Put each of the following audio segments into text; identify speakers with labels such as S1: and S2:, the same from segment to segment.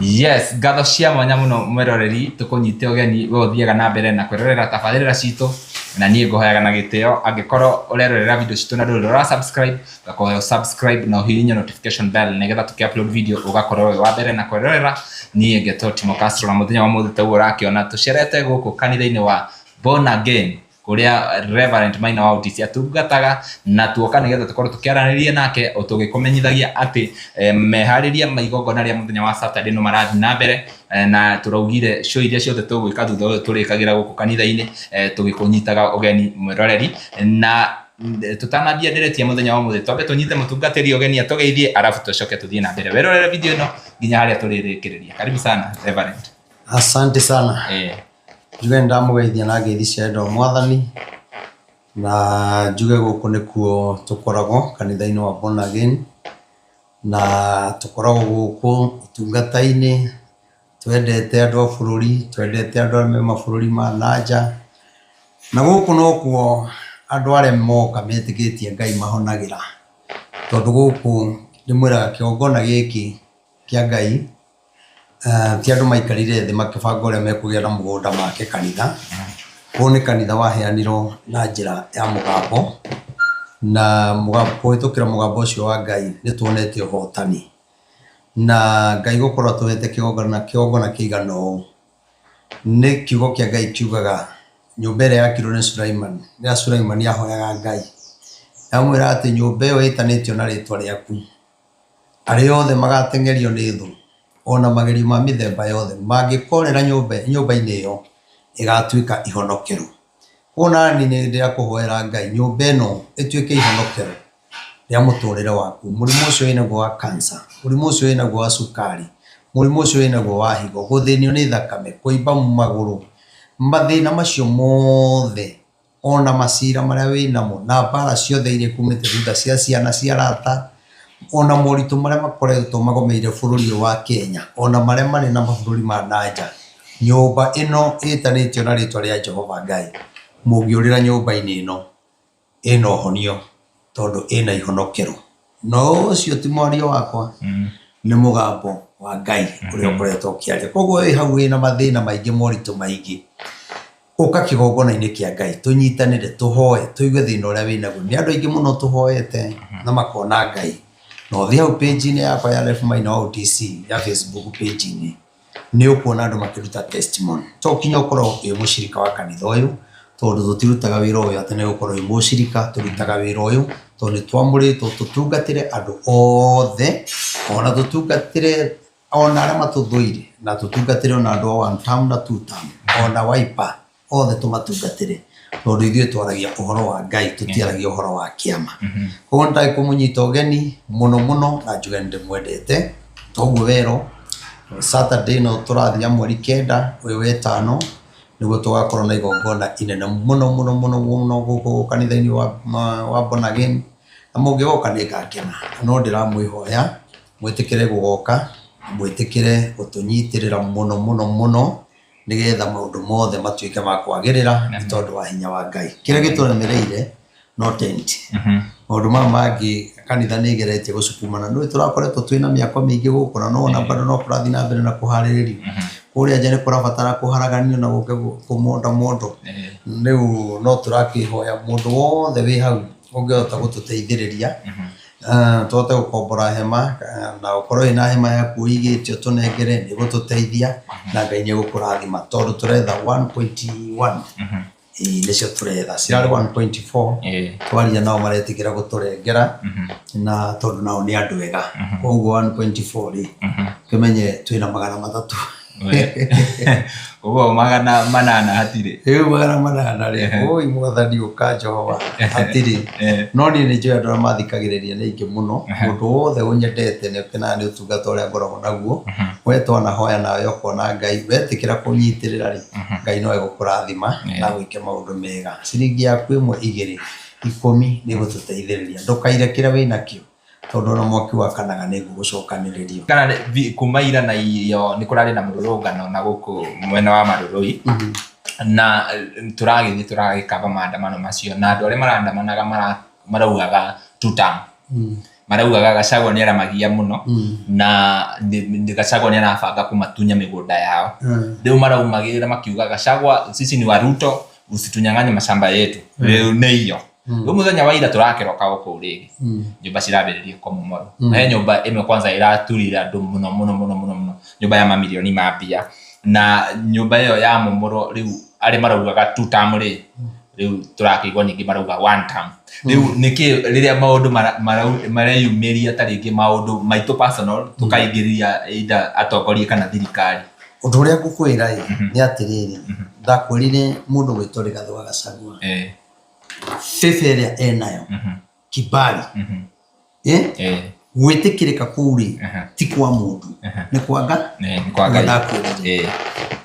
S1: Yes, ngatho cia mwanya mũno mwĩroreri, tũkũnyite ũgeni we ũthiaga na mbere na kwĩrorera tabarĩra citũ, na niĩ ngũhoyaga na gĩtĩo angĩkorwo ũrerorera video citũ na ndũrĩ ũra subscribe, ngakũhoya subscribe na ũhihinye notification bell nĩgetha tũkĩ upload video ũgakorwo wĩ wa mbere na kwĩrorera. Niĩ ngetwo Timo Castro na mũthenya wa ũmũthĩ taguo ũrakĩona tũcerete gũkũ kanitha-inĩ wa Born Again kũrĩa Reverend Maina wa Otisi atungataga, na tuoka nĩgetha tũkorwo tũkĩaranĩria nake o tũgĩkũmenyithagia atĩ meharĩria ma igongona rĩa mũthenya wa Saturday no marathiĩ na mbere, na tũraugire show iria ciothe tũgwĩka thutha ũyũ tũrĩkagĩra gũkũ kanitha-inĩ, tũgĩkũnyitaga ũgeni mwĩroreri, na tũtanambia ndereti ya mũthenya wa ũmũthĩ twambe tũnyite mũtungatĩri ũgeni atũgeithie, arabu tũcoke tũthiĩ na mbere. Wĩrorere video ĩno nginya harĩa tũrĩrĩkĩrĩria. Karibu sana Reverend.
S2: Asante sana. Njuge nĩ ndamũgeithia na ngeithi cia wendo wa Mwathani, na njuge gũkũ nĩkuo tũkoragwo kanitha-inĩ wa Born Again, na tũkoragwo gũkũ ũtungata-inĩ, twendete andũ a bũrũri, twendete andũ arĩa me mabũrũri ma na nja, na gũkũ nokuo andũ arĩa moka metĩkĩtie Ngai mahonagĩra, tondũ gũkũ ndĩmwĩraga kĩgongona gĩkĩ kĩa Ngai. Ti andũ maikarire thĩ makĩbanga ũrĩa mekũgĩa na mũgũnda make kanitha. Ũyũ nĩ kanitha waheanirwo na njĩra ya mũgambo, na kũhĩtũkĩra mũgambo ũcio wa Ngai nĩ tuonete ũhotani. Na Ngai gũkorwo atũhete kĩgongona, kĩgongona kĩigana ũũ, nĩ kiugo kĩa Ngai kiugaga nyũmba ĩrĩa yakirwo nĩ Suleimani, rĩrĩa Suleimani ahoyaga Ngai, amwĩraga atĩ nyũmba ĩyo ĩtanĩtio na rĩtwa rĩaku. Arĩa othe magateng'erio nĩ thũ, o na magerio ma mĩthemba yothe, mangĩkoorĩra nyũmba-inĩ ĩyo, ĩgaatuĩka ihonokero. Kwoguo nani nĩ ndĩrakũhoera Ngai, nyũmba ĩno ĩtuĩke ihonokero rĩa mũtũrĩre waku. Mũrimũ ũcio wĩnaguo wa cancer, mũrimũ ũcio wĩnaguo wa cukari, mũrimũ ũcio wĩnaguo wa higo, gũthĩnio nĩ thakame, kũimba magũrũ, mathĩna macio mothe ona macira marĩa wĩ namo na mbara ciothe iria ikumĩte thutha cia ciana cia arata, ona moritũ marĩa makoretwo magomeire bũrũri ũyũ wa Kenya, ona marĩa marĩ na mabũrũri ma na nja, nyũmba ĩno ĩtanĩtio na rĩtwa rĩa Jehova Ngai, mũngĩũrĩra nyũmba-inĩ ĩno, ĩna ũhonio tondũ ĩna ihonokero. Na ũcio ti mwario wakwa, nĩ mũgambo wa Ngai ũrĩa ũkoretwo ũkĩaria. Koguo wĩ hau wĩna mathĩna maingĩ, moritũ maingĩ, ũka kĩgongona-inĩ kĩa Ngai, tũnyitanĩre, tũhoe, tũigue thĩna ũrĩa wĩnaguo. Nĩ andũ aingĩ mũno tũhoete na makona Ngai. Na ũthiĩ hau page-inĩ yakwa ya Rev Maina wa OTC ya Facebook page-inĩ, nĩ ũkuona andũ makĩruta testimony. To nginya ũkorwo wĩ mũcirika wa kanitha ũyũ, tondũ tũtirutaga wĩra ũyũ atĩ nĩ gũkorwo wĩ mũcirika, tũrutaga wĩra ũyũ tondũ nĩ twamũrĩtwo tũtungatĩre andũ othe, ona tũtungatĩre ona arĩa matũthũire, na tũtungatĩre ona andũ a one term na two term, ona Wiper, othe tũmatungatĩre, tondũ ithuĩ twaragia ũhoro wa Ngai, tũtiaragia ũhoro wa kĩama. Koguo nĩ kũmũnyita ũgeni mũno mũno na njuge nĩ ndĩmwendete. Toguo werwo, Saturday ĩno tũrathiĩ ya mweri 9 ũyũ wetano, nĩguo tũgakorwo na igongona inene mũno mũno mũno mũno gũkũ kanitha-inĩ wa Born Again, na mũngĩgoka nĩ ngakena. No ndĩramwĩhoya mwĩtĩkĩre gũgoka, mwĩtĩkĩre gũtũnyitĩrĩra mũno mũno mũno, nĩgetha maũndũ mothe matuĩke ma kwagĩrĩra nĩ tondũ wa hinya wa Ngai. Kĩrĩa gĩtũremereire no tent. Maũndũ maya mangĩ kanitha nĩ ĩgeretie gũcukumana. Nĩũĩ tũrakoretwo twĩna mĩako mĩingĩ gũkũ na nĩwona bado no kũrathiĩ na mbere na kũharĩrĩrio. Kũrĩa nja nĩ kũrabatara kũharaganio na gũke kũmondamondwo. Rĩu no tũrakĩhoya mũndũ wothe wĩ hau ũngĩhota gũtũteithĩrĩria, tũhote gũkombora hema, na ũkorwo wĩna hema yaku ũigĩte ũtũnengere, nĩ ĩgũtũteithia na Ngai nĩ egũkũrathima tondũ tũretha 1.1. Ĩĩ nĩcio tũretha, cirarĩ 1.4, twaria nao maretĩkĩra gũtũrengera na tondũ nao nĩ andũ ega, koguo 1.4 rĩ, kĩmenye twĩna 300.
S1: Ũguo 800 hatirĩ.
S2: Rĩu 800 rĩ, ũi mwathani ũka Jehova, hatirĩ. No niĩ nĩ njũĩ andũ arĩa mathikagĩrĩria nĩ aingĩ mũno, mũndũ wothe ũnyendete nĩ ũkenaga nĩ ũtungata ũrĩa ngoragwo naguo, we twanahoya nawe ũkona Ngai, wetĩkĩra kũnyitĩrĩra rĩ, Ngai no egũkũrathima na gwĩke maũndũ mega. Ciringi yaku ĩmwe, igĩrĩ, 10 nĩ ĩgũtũteithĩrĩria. Ndũkaire kĩrĩa wĩnakĩo tondũ ona mwaki wakanaga nĩ ngũgũcokanĩrĩrio.
S1: Kana kuma ira na iyo nĩ kũrarĩ na mũrũrũngano na gũkũ mwena wa Marurui, na tũragĩthiĩ tũragĩkaba maandamano macio, na andũ arĩa marandamanaga maraugaga two term. Maraugaga Gachagua nĩ aramagia mũno na Gachagua nĩ arabanga kũmatunya mĩgũnda yao. Rĩu maraumagĩrĩra makiuga Gachagua, sisi ni wa Ruto, usitunyang'anye mashamba yetu. Rĩu nĩ iyo. Rĩu mũthenya wa ira tũrakĩroka o kũu rĩngĩ, nyũmba cirambĩrĩria kũmomorwo. He nyũmba ĩmwe kwanza ĩraturire andũ mũno mũno mũno mũno mũno, nyũmba ya mamirioni ma mbia, na nyũmba ĩyo yamomorwo rĩu arĩa maraugaga two term rĩ, rĩu tũrakĩigua ningĩ marauga one term. Rĩu nĩkĩ rĩrĩa maũndũ mareyumĩria ta rĩngĩ maũndũ maitũ personal tũkaingĩria either atongoria kana thirikari?
S2: Ũndũ ũrĩa ngũkwĩra ĩ nĩ atĩrĩrĩ, ndakwĩrire mũndũ gwĩtwo Rigathĩ wa Gachagua, bĩbĩ ĩrĩa enayo, kibali, gwĩtĩkĩrĩka kũu rĩ, ti kwa mũndũ, nĩ kwa Ngai.
S1: Nĩ kwa Ngai.
S2: Ndakwĩrire.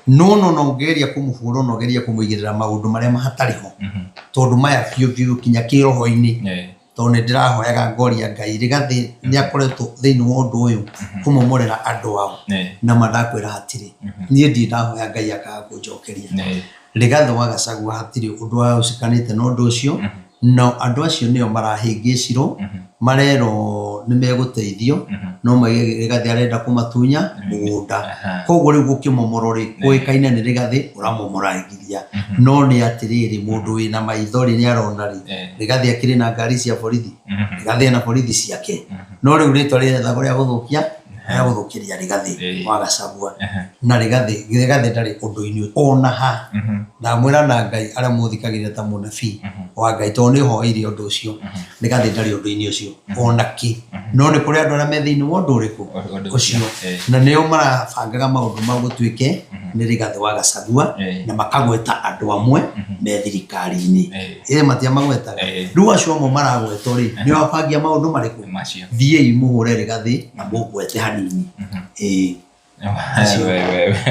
S2: No no no ũngĩgeria kũmũhũra, ona ũgerie kũmũigĩrĩra maũndũ marĩa mahatarĩ ho, tondũ maya biũ biũ kinya kĩroho-inĩ, tondũ nĩ ndĩrahoyaga ngoria Ngai Rigathĩ nĩ akoretwo thĩinĩ wa ũndũ ũyũ kũmomorera andũ ao, na ma ndakwĩra hatirĩ, niĩ ndirĩ ndahoya Ngai akaga kũnjokeria. Rigathĩ wa Gachagua hatirĩ ũndũ wahusikanĩte na ũndũ ũcio, no andũ acio nĩo marahĩngĩcirwo, marerwo nĩ megũteithio, no maige Rigathĩ arenda kũmatunya mũgũnda. Koguo rĩu gũkĩmomorwo rĩ, kũĩkaine nĩ Rigathĩ ũramomora ngiria. No nĩ atĩrĩrĩ, mũndũ wĩna maitho rĩ, nĩ arona rĩ, Rigathĩ akĩrĩ na ngari cia borithi, Rigathĩ ena borithi ciake. No rĩu rĩtwa rĩrethagwo rĩa gũthũkia, rĩa gũthũkĩria Rigathĩ wa Gachagua. Na Rigathĩ ndarĩ ũndũ-inĩ ona ha. Ndamwĩra na Ngai arĩa mũthikagĩrĩria ta mũnabii wa Ngai, tondũ nĩ hoeire ũndũ ũcio, Rigathĩ ndarĩ ũndũ-inĩ ũcio ona kĩ. No nĩ kũrĩ andũ arĩa me thĩinĩ wa ũndũ ũrĩkũ ũcio, na nĩo marabangaga maũndũ mau gũtuĩke nĩ Rigathĩ wa Gachagua, na makagweta andũ amwe me thirikari-inĩ. Ĩ matiamagwetaga. Rĩu acio amwe maragwetwo rĩ, nĩo abangi a maũndũ marĩkũ?
S1: Macio.
S2: Thiĩi mũhũre Rigathĩ na mũngwete hanini. Ĩĩ.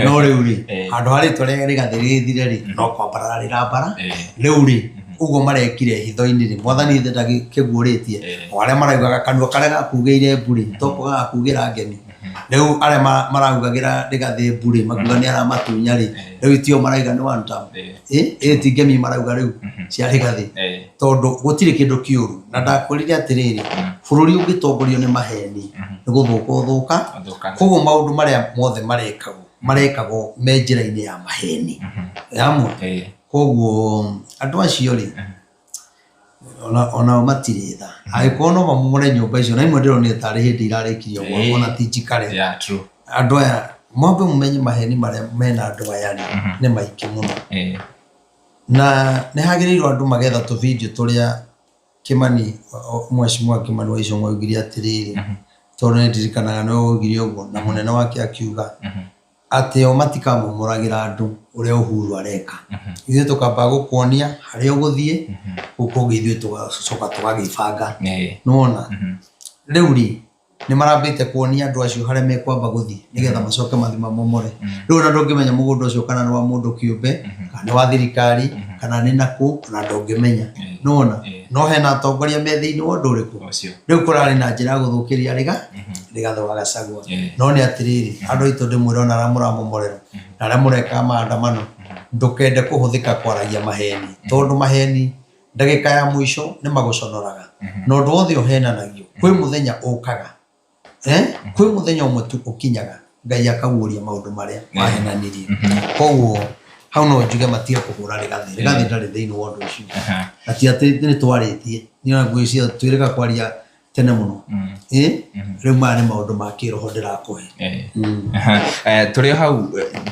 S2: No rĩu rĩ, handũ ha rĩtwa rĩa Rigathĩ rĩthire rĩ, no kwambarara rĩrambara. Rĩu rĩ, ũguo marekire hitho-inĩ rĩ, mwathani ithe ndagĩkĩguũrĩtie. O arĩa maraugaga kanua karĩa gakugĩire mbu rĩ, toko gagakugĩra ngemi. Rĩu arĩa maraugagĩra Rigathĩ mbu rĩ, makiuga nĩ aramatunya rĩ, rĩu itio marauga nĩ one term. Ĩ ti ngemi marauga rĩu cia Rigathĩ. Tondũ gũtirĩ kĩndũ kĩũru. Na ndakwĩrire atĩrĩrĩ, bũrũri ũngĩtongorio nĩ maheni, nĩ gũthũka ũthũka. Koguo maũndũ marĩa mothe marekagwo, marekagwo me njĩra-inĩ ya maheni. Yamwe. Koguo andũ acio rĩ, onao matirĩ tha. Angĩkorwo no mamomore nyũmba icio, na imwe ndĩronire tarĩ hĩndĩ irarĩkirio gwakwo na ti njikare. Andũ aya, mwambe mũmenye maheni marĩa mena andũ aya rĩ, nĩ maingĩ mũno. Na nĩ hagĩrĩirwo andũ magetha tũ video tũrĩa Kimani, Mheshimiwa Kimani wa Ichung'wa augire atĩrĩrĩ, tondũ nĩ ndirikanaga nĩwe waugire ũguo, na mũnene wake akiuga atĩ o matikamomoragĩra andũ ũrĩa Uhuru areka. Ithuĩ tũkamba gũkuonia harĩa ũgũthiĩ, kũu kũngĩ ithuĩ tũgacoka tũgagĩbanga. Nĩwona? Rĩu rĩ, nĩ marambĩte kuonia andũ acio harĩa mekwamba gũthiĩ nĩgetha macoke mathiĩ mamomore. Rĩu ona ndũngĩmenya mũgũnda ũcio kana nĩ wa mũndũ kĩũmbe, kana nĩ wa thirikari, kana nĩ nakũ, ona ndũngĩmenya. Nĩwona? No hena atongoria me thĩinĩ wa ũndũ ũrĩkũ? Rĩu kũrarĩ na njĩra ya gũthũkĩria Rigathĩ wa Gachagua. No nĩ atĩrĩrĩ, andũ aitũ ndĩmwĩre ona arĩa mũramomorera, na arĩa mũreka maandamano, ndũkende kũhũthĩka kwaragia maheni, tondũ maheni ndagĩka ya mũico nĩ magũconoraga. Na ũndũ wothe ũhenanagio, kwĩ mũthenya ũkaga. Kwĩ mũthenya ũmwe tu ũkinyaga Ngai akaguũria maũndũ marĩa mahenanirie. Koguo hau no njuge matige kũhũra Rigathĩ. Rigathĩ ndarĩ thĩinĩ wa ũndũ ũcio. Na ti atĩ nĩ twarĩtie. Niĩ ona ngwĩciria twĩrĩga kwaria tene mũno. Rĩu maya nĩ maũndũ ma kĩroho ndĩrakũhe.
S1: Tũrĩ o hau,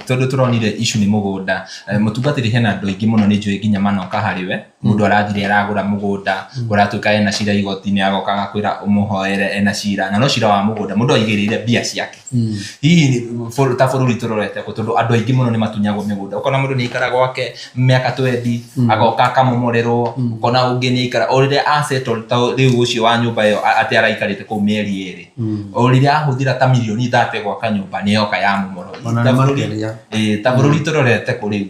S1: tondũ tũronire issue nĩ mũgũnda, mũtungatĩri, hena andũ aingĩ mũno nĩ njũĩ nginya manoka harĩ we, mũndũ arathire aragũra mũgũnda, ũratuĩka ena cira igoti-inĩ, agoka agakwĩra ũmũhoere ena cira, na no cira wa mũgũnda, mũndũ aigĩrĩire mbia ciake. Hihi ta bũrũri tũrorete kũ? Tondũ andũ aingĩ mũno nĩ matunyagwo mĩgũnda, ũkona mũndũ nĩ aikara gwake mĩaka 20, agoka akamomorerwo, ũkona ũngĩ nĩ aikara o rĩrĩa a settle, ta rĩu ũcio wa nyũmba ĩyo atĩ araikarĩte kũu mĩeri 2, o rĩrĩa ahũthĩra ta mirioni 30 gwaka nyũmba, nĩ yoka yamomorwo.
S2: Ona nĩ makĩria.
S1: Ta bũrũri tũrorete kũ rĩu?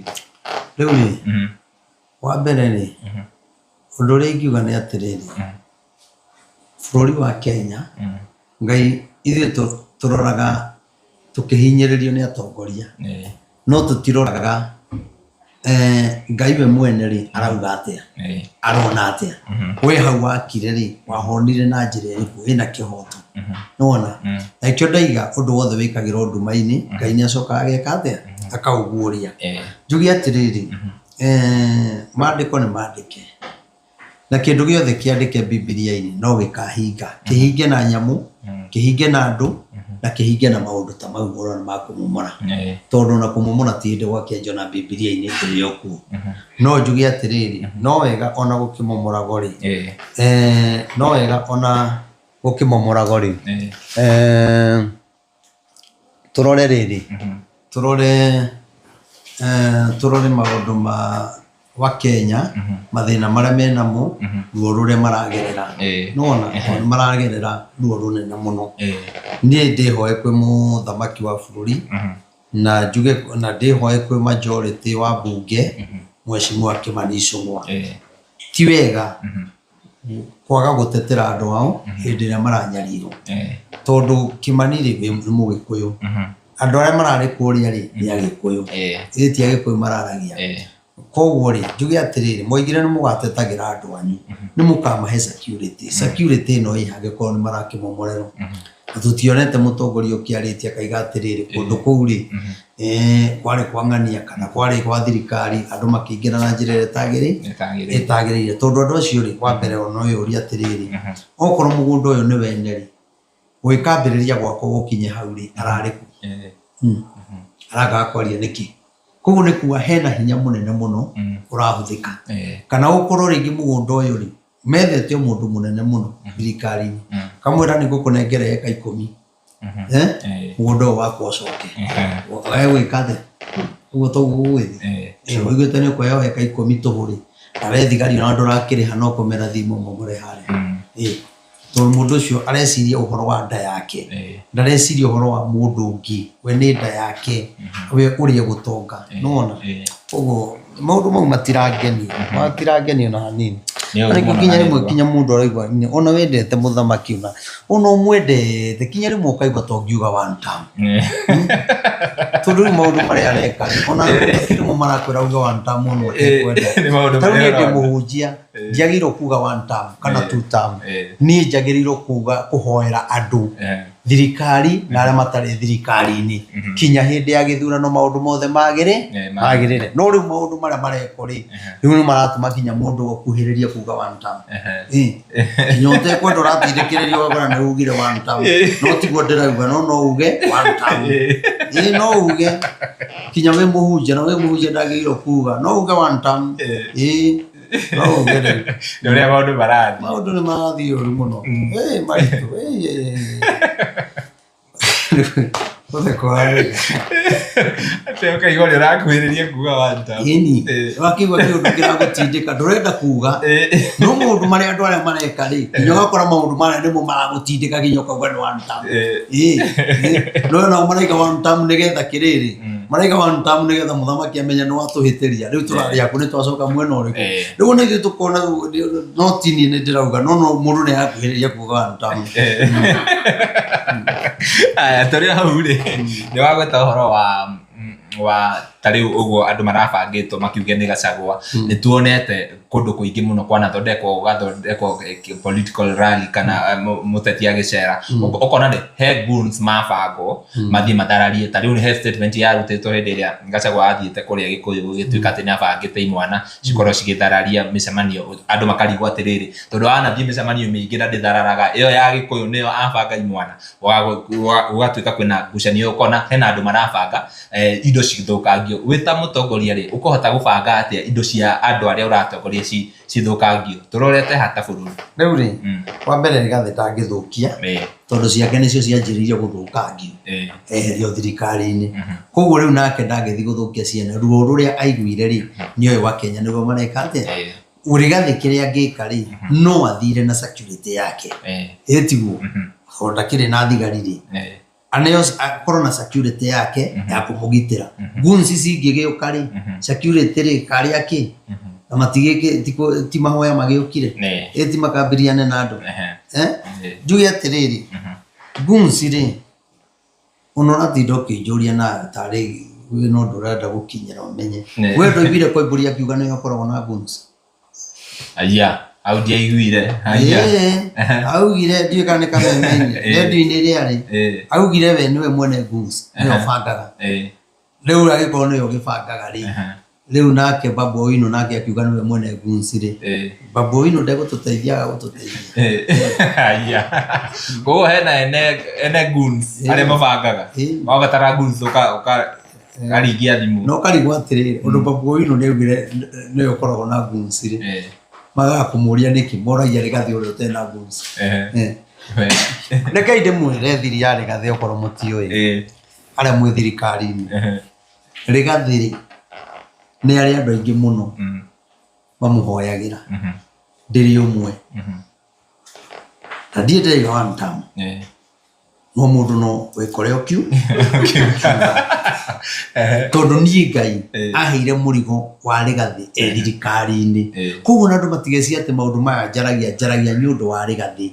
S2: Rĩu rĩ, wa mbere rĩ, ũndũ ũrĩa ingiuga nĩ atĩrĩrĩ, bũrũri wa Kenya, Ngai ithuĩ tũroraga tũkĩhinyĩrĩrio nĩ atongoria, no tũtiroraga Ngai we mwene rĩ arauga atĩa, arona atĩa, we hau wakire rĩ wahonire na njĩra ĩrĩkũ ĩna kĩhoto, nĩwona? Na ikĩo ndaiga ũndũ wothe wĩkagĩrwo nduma-inĩ, Ngai nĩ acokaga ageka atĩa, akaũguũria. Njuge atĩrĩrĩ, maandĩko nĩ mandĩke, na kĩndũ gĩothe kĩandĩke Bibilia-inĩ no gĩkahinga, kĩhinge na nyamũ, kĩhinge na andũ, na kĩhinge na maũndũ ta mau ũrona ma kũmomora, tondũ ona kũmomora ti hĩndĩ gwakĩanjio na Bibilia-inĩ ĩrĩ o kuo. No njuge atĩrĩrĩ, no wega ona gũkĩmomoragwo rĩ, no wega ona gũkĩmomoragwo rĩ, tũrore rĩrĩ, tũrore tũrore maũndũ ma wa Kenya, mathĩna marĩa menamo, ruo rũrĩa maragerera. Nĩwona? Tondũ nĩ maragerera ruo rũnene mũno. Niĩ ndĩhoe kwĩ mũthamaki wa bũrũri, na njuge na ndĩhoe kwĩ majority wa mbunge, Mheshimiwa Kimani Ichung'wa. Ti wega kwaga gũtetera andũ ao hĩndĩ ĩrĩa maranyarirwo, tondũ Kĩmani rĩ nĩ Mũgĩkũyũ, andũ arĩa mararĩ kũrĩa rĩ nĩ Agĩkũyũ, ĩ ti Agĩkũyũ mararagia. Koguo rĩ njuge atĩrĩrĩ, mwaigire nĩ mũgatetagĩra andũ anyu, nĩ mũkamahe security, security ĩno ĩ angĩkorwo nĩ marakĩmomorerwo, na tũtionete mũtongoria ũkĩarĩtie akaiga atĩrĩrĩ, kũndũ kũu rĩ kwarĩ kwa ng'ania kana kwarĩ gwa thirikari, andũ makĩingĩra na njĩra ĩrĩa ĩtagĩrĩire, tondũ andũ acio rĩ, wa mbere ona ũyũrie atĩrĩrĩ, okorwo mũgũnda ũyũ nĩ wene rĩ, gũgĩkambĩrĩria gwakwo gũkinye hau rĩ, ararĩ kũ? Arakaga kwaria nĩkĩ? Koguo nĩ kuga hena hinya mũnene mũno ũrahũthĩka, kana gũkorwo rĩngĩ mũgũnda ũyũ rĩ, methete o mũndũ mũnene mũno thirikari-inĩ, kamwĩra nĩ ngũkũnengera eka 10, mũgũnda ũyũ wakwa ũcoke. Egwĩka atĩa? Ũguo toguo gũgũgĩthiĩ? Ũiguĩte nĩ ũkũheo eka 10 tũhũ rĩ, na we thigari ona ndũrakĩrĩha no kũmera thimũ momore harĩa. Tondũ mũndũ ũcio areciria ũhoro wa nda yake, ndareciria ũhoro wa mũndũ ũngĩ, we nĩ nda yake, we ũrĩa gũtonga, nĩwona? Koguo maũndũ mau matirangenia, matirangenia ona hanini.
S1: Nĩ ũru
S2: Rĩngĩ
S1: mũno
S2: nginya
S1: na
S2: rĩmwe
S1: nĩguo.
S2: nginya mũndũ araigua ona wendete mũthamaki ona ũmwendete kinya rĩmwe ũkaigua ta ũngiuga one term. Tondũ rĩu maũndũ marĩa areka rĩ, ona rĩmwe marakwĩra uge one term ona ũtekwenda.
S1: Nĩ maũndũ
S2: Ta rĩu
S1: marĩa
S2: niĩ ndĩ
S1: ũrona.
S2: mũhunjia, ndiagĩrĩirwo kuga one term kana two term. Niĩ njagĩrĩirwo kuga kũhoera andũ, thirikari na arĩa matarĩ thirikari-inĩ, kinya hĩndĩ ya gĩthurano maũndũ mothe magĩrĩ magĩrĩre. No rĩu maũndũ marĩa marekwo rĩ, rĩu nĩ maratũma kinya mũndũ akuhĩrĩrie kuga one term. Kinya ũtekwenda ũratindĩkĩrĩrio ũgakora nĩ ugire one term. No tiguo ndĩrauga, no no uge one term. No uge kinya wĩ mũhunjia, na wĩ mũhunjia ndagĩrĩirwo kuga, no uge one term. No uge rĩu.
S1: Nĩ ũrĩa maũndũ marathiĩ.
S2: Maũndũ nĩ marathiĩ ũru mũno. Maritũ. Ũtheko wa wega.
S1: Atĩ ũkaigua nĩ ũrakuhĩrĩria kuga one term.
S2: Ĩni, wakĩigua kĩũndũ kĩragũtindĩka ndũrenda kuga, no maũndũ marĩa andũ arĩa mareka rĩ, nginya ũgakora maũndũ marĩa nĩmo maragũtindĩka nginya ũkauga nĩ one term. No nao maraiga one term nĩgetha kĩrĩrĩ, maraiga one term nĩgetha mũthamaki amenye nĩ watũhĩtĩria, rĩu tũrarĩ aku nĩ twacoka mwena ũrĩkũ. Rĩu ona ithuĩ tũkona no ti niĩ nĩ ndĩrauga, no no mũndũ nĩ arakuhĩrĩria kuga one term.
S1: Aya, tũrĩ o hau rĩ, nĩ wagweta ũhoro wa ta rĩu ũguo andũ marabangĩtwo makiuge nĩ Gachagua, nĩ tuonete kũndũ kũingĩ mũno kwanathondekwo, gũgathondekwo political rally kana mũteti agĩcera, ũkona nĩ he goons mabangwo mathiĩ mathararie. Ta rĩu he statement yarutĩtwo hĩndĩ ĩrĩa Gachagua athiĩte kũrĩa Gĩkũyũ, gũgĩtuĩka atĩ nĩ abangĩte imwana cikorwo cigĩthararia mĩcemanio, andũ makarigwo atĩrĩrĩ, tondũ anathiĩ mĩcemanio mĩingĩ na ndĩthararaga, ĩyo ya Gĩkũyũ nĩyo abanga imwana, gũgatuĩka kwĩna ngucanio, ũkona hena andũ marabanga indo cithũkangio. Wĩ ta mũtongoria rĩ, ũkũhota gũbanga atĩa indo cia andũ arĩa ũratongoria cithũkangio? Tũrorete ha ta bũrũri?
S2: Rĩu rĩ, wa mbere Rigathĩ ndangĩthũkia, tondũ ciake nĩcio cianjĩrĩirie gũthũkangio, eherio thirikari-inĩ. Koguo rĩu nake ndangĩthiĩ gũthũkia ciene, ruo rũrĩa aiguire rĩ, nĩ ũyũ wa Kenya nĩguo mareka atĩa? Rigathĩ kĩrĩa angĩka rĩ, no athire na security yake. Ĩ tiguo? Tondũ ndakĩrĩ na thigari rĩ, aneo akorwo na security yake ya kũmũgitĩra. Goons cingĩgĩũka rĩ, security rĩ, karĩ akĩ? Na matigĩkĩ, ti mahoya magĩũkire? Ĩ ti makambĩriane na andũ? Njuge atĩrĩrĩ, goons rĩ, ona ũratinda ũkĩnjũria na tarĩ Wĩna ũndũ ũrenda gũkinyĩra ũmenye.
S1: Nĩ.
S2: We ndũiguire Koimbũri akiuga nĩwe ũkoragwo na goons?
S1: Aya, hau ndiaiguire. Aya.
S2: Ĩĩ, augire ndiũĩ kana nĩ kameme-inĩ, redio-inĩ ĩrĩa arĩ, augire we nĩwe mwene goons, nĩwe ũbangaga. Rĩu angĩkorwo nĩwe ũgĩbangaga rĩ, rĩu nake Babu Owino nake akiuga nĩwe mwene goons rĩ, Babu Owino ndegũtũteithia agagũtũteithia.
S1: Aya. Koguo hena ene ene goons arĩa mabangaga. Wabatara goons ũka ũka karingia thimũ.
S2: Na ũkarigwo atĩrĩrĩ, ũndũ Babu Owino nĩ augire nĩwe ũkoragwo na goons rĩ, magaga kũmũria nĩkĩ, moragia Rigathĩ ũrĩa ũtarĩ na goons. Rekei ndĩmwĩre thiri ya Rigathĩ okorwo mũtiũĩ, arĩa mwĩ thirikari-inĩ. Rigathĩ rĩ, nĩ arĩ andũ aingĩ mũno mamũhoyagĩra, ndĩrĩ ũmwe. Na ndirĩ ndĩraiga one term, no mũndũ no wĩkore ũkiu tondũ niĩ Ngai aheire mũrigo wa Rigathĩ e thirikari-inĩ. Koguo na andũ matigecirie atĩ maũndũ maya njaragia, njaragia nĩ ũndũ wa Rigathĩ.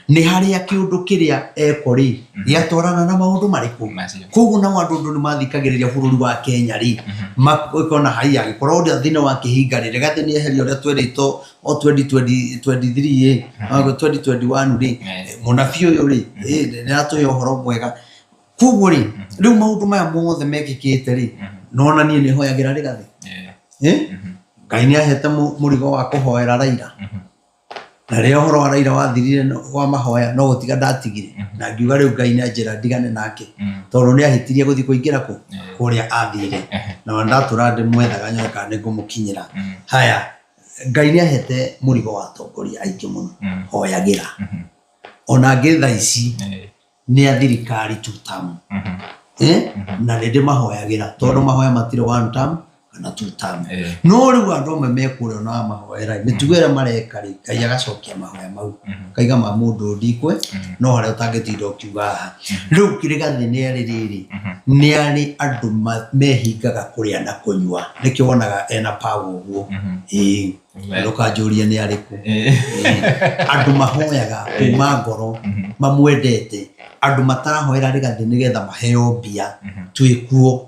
S2: Nĩ harĩa kĩũndũ kĩrĩa eko rĩ, gĩatwarana na maũndũ marĩkũ. Koguo nao andũ ũndũ nĩ mathikagĩrĩria bũrũri wa Kenya rĩ, makona haiya angĩkorwo ũrĩa thĩna wa kĩhinga rĩ, Rigathĩ nĩ eheria ũrĩa twerĩtwo o 2023 ĩ, 2021 rĩ, mũnabii ũyũ rĩ, nĩ aratũhe ũhoro mwega. Koguo rĩ, rĩu maũndũ maya mothe mekĩkĩte rĩ, nona niĩ nĩ hoyagĩra Rigathĩ. Ngai nĩ ahete mũrigo wa kũhoera Raila. Na rĩrĩa ũhoro wa Raila wathirire wa mahoya no gũtiga ndatigire. Na ngiuga rĩu Ngai nĩ anjĩra ndigane nake. Tondũ nĩ ahĩtirie gũthiĩ kũingĩra kũ? Kũrĩa athire. Na ndatũra ndĩmwethaga nyone kana nĩ ngũmũkinyĩra. Haya, Ngai nĩ ahete mũrigo wa atongoria aingĩ mũno. Hoyagĩra. Ona angĩ thaa ici nĩ a thirikari two term. Na nĩ ndĩmahoyagĩra tondũ mahoya matirĩ one term kana two term. No rĩu andũ amwe me kũrĩa ona wamahoera mĩtugo ĩrĩa mareka rĩ, Ngai agacokia mahoya mau. Akaiga ma mũndũ ndikwe no harĩa ũtangĩtinda ũkiuga haha. Rĩu Rigathĩ nĩ arĩ rĩrĩ, nĩ arĩ andũ mehingaga kũrĩa na kũnyua. Nĩkĩo wonaga ena power ũguo. Ĩĩ. Ndũkanjũrie nĩ arĩkũ. Andũ mahoyaga kuma ngoro mamwendete, andũ matarahoera Rigathĩ nĩgetha maheo mbia, twĩkuo.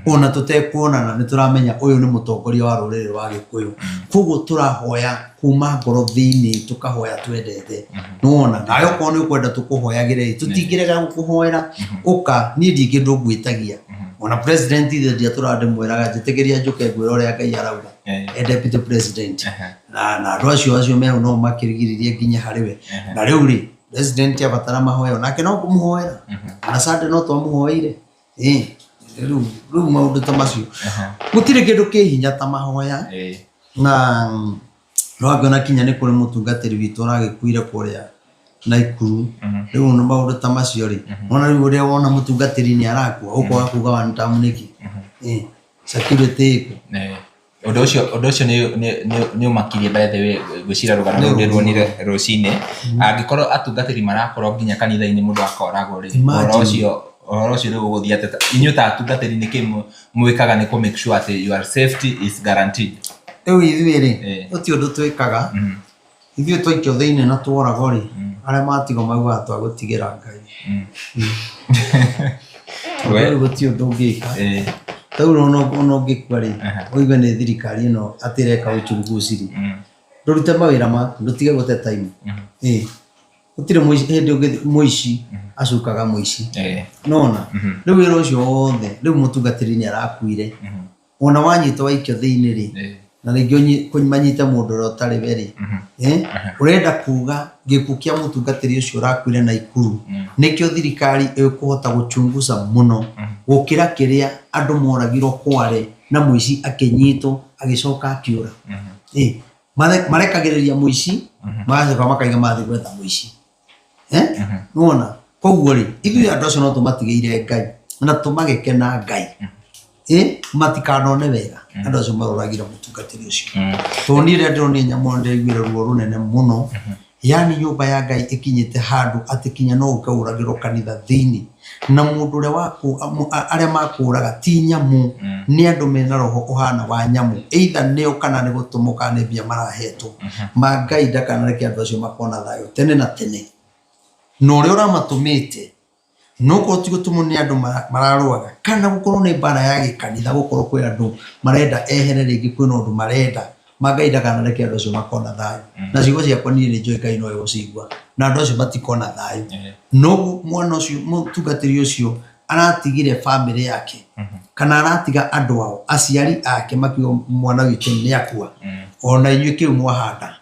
S2: Ona tũtekuonana nĩ tũramenya ũyũ nĩ mũtongoria wa rũrĩrĩ rwa Gĩkũyũ. Koguo tũrahoya kuma ngoro thĩinĩ, tũkahoya twendete. Nĩwona? Nawe okorwo nĩ ũkwenda tũkũhoyagĩre ĩ, tũtingĩrega gũkũhoera, ũka, niĩ ndirĩ kĩndũ ngwĩtagia. Ona president ithe ndiatũraga ndĩmwĩraga njĩtĩkĩria njũke ngwĩre ũrĩa Ngai arauga. E deputy president. Na andũ acio acio me hau no makĩrigĩrĩrie nginya harĩ we. Na rĩu rĩ, president abatara mahoya onake no kũmũhoera. Ona Sunday no twamũhoeire. Ĩĩ, rĩu rĩu maũndũ ta macio. Gũtirĩ kĩndũ kĩ hinya ta mahoya. Na nĩwakĩona kinya nĩ kũrĩ mũtungatĩri witũ ũragĩkuire kũrĩa Naikuru. Rĩu nĩ maũndũ ta macio rĩ, wona rĩu ũrĩa wona mũtungatĩri nĩ arakua, ũkwaga kuga one term nĩkĩ? Ĩĩ, security ĩkũ?
S1: Ũndũ ũcio ũndũ ũcio nĩ nĩ nĩ- nĩ ũmakirie by the way ngwĩciria rũgano rũu ndĩruonire rũcinĩ angĩkorwo atungatĩri marakorwo nginya kanitha-inĩ mũndũ akoragwo rĩ
S2: Imagine.
S1: ũhoro ũcio ũhoro ũcio rĩu ũgũthiĩ atĩa inyuĩ ta atungatĩri nĩkĩ mwĩkaga nĩ kũ make sure atĩ your safety is guaranteed?
S2: Rĩu ithuĩ rĩ, gũtirĩ ũndũ twĩkaga, ithuĩ twaikio thĩinĩ na tworagwo rĩ, arĩa matigwo maugaga twagũtigĩra Ngai. Tondũ rĩu gũtirĩ ũndũ ũngĩka. Rĩu ona ũngĩkua rĩ, ũigue nĩ thirikari ĩno atĩ ĩreka uchunguzi rĩ, ndũrute mawĩra maku, ndũtige gũte time. Ĩĩ. Gũtirĩ hĩndĩ ũngĩthiĩ mũici acukaga mũici. Nĩwona? Rĩu wĩra ũcio wothe, rĩu mũtungatĩri nĩ arakuire. Ona wanyitwo waikio thĩinĩ rĩ, na rĩngĩ manyite mũndũ ũrĩa ũtarĩ we rĩ, ũrenda kuga gĩkuũ kĩa mũtungatĩri ũcio ũrakuire Naikuru nĩkĩo thirikari ĩkũhota gũchunguza mũno gũkĩra kĩrĩa andũ moragirwo Kwale na mũici akĩnyitwo agĩcoka akĩũra. Marekagĩrĩria mũici magacoka makaiga mathiĩ gwetha mũici. Nĩwona? Koguo rĩ, ithuĩ andũ acio no tũmatigĩire Ngai na tũmagĩke na Ngai. Matikanone wega andũ acio maroragire mũtungatĩri ũcio. Tondũ niĩ rĩrĩa ndĩronire nyamũ ĩyo nĩndaiguire ruo rũnene mũno. Yaani nyũmba ya Ngai ĩkinyĩte handũ atĩ kinya no ũke ũragĩrwo kanitha thĩinĩ. Na mũndũ ũrĩa arĩa makũraga ti nyamũ, nĩ andũ mena roho ũhana wa nyamũ. Either nĩo kana nĩ gũtũmwo kana nĩ mbia marahetwo. Ma Ngai ndakanareke andũ acio makona thayũ tene na tene. Na ũrĩa ũramatũmĩte. No korwo ti gũtũmwo nĩ andũ mararũaga, kana gũkorwo nĩ mbara ya gĩkanitha, gũkorwo kwĩ andũ marenda ehere rĩngĩ, kwĩna ũndũ marenda ma Ngai ndakanareke andũ acio makona thayũ. Na ciugo ciakwa niĩ nĩ njũĩ Ngai no egũcigua, na andũ acio matikona thayũ. No mwana ũcio, mũtungatĩri ũcio aratigire bamĩrĩ yake, kana aratiga andũ ao, aciari ake makiuga mwana witũ nĩ akua. Ona inyuĩ kĩu mwahanda,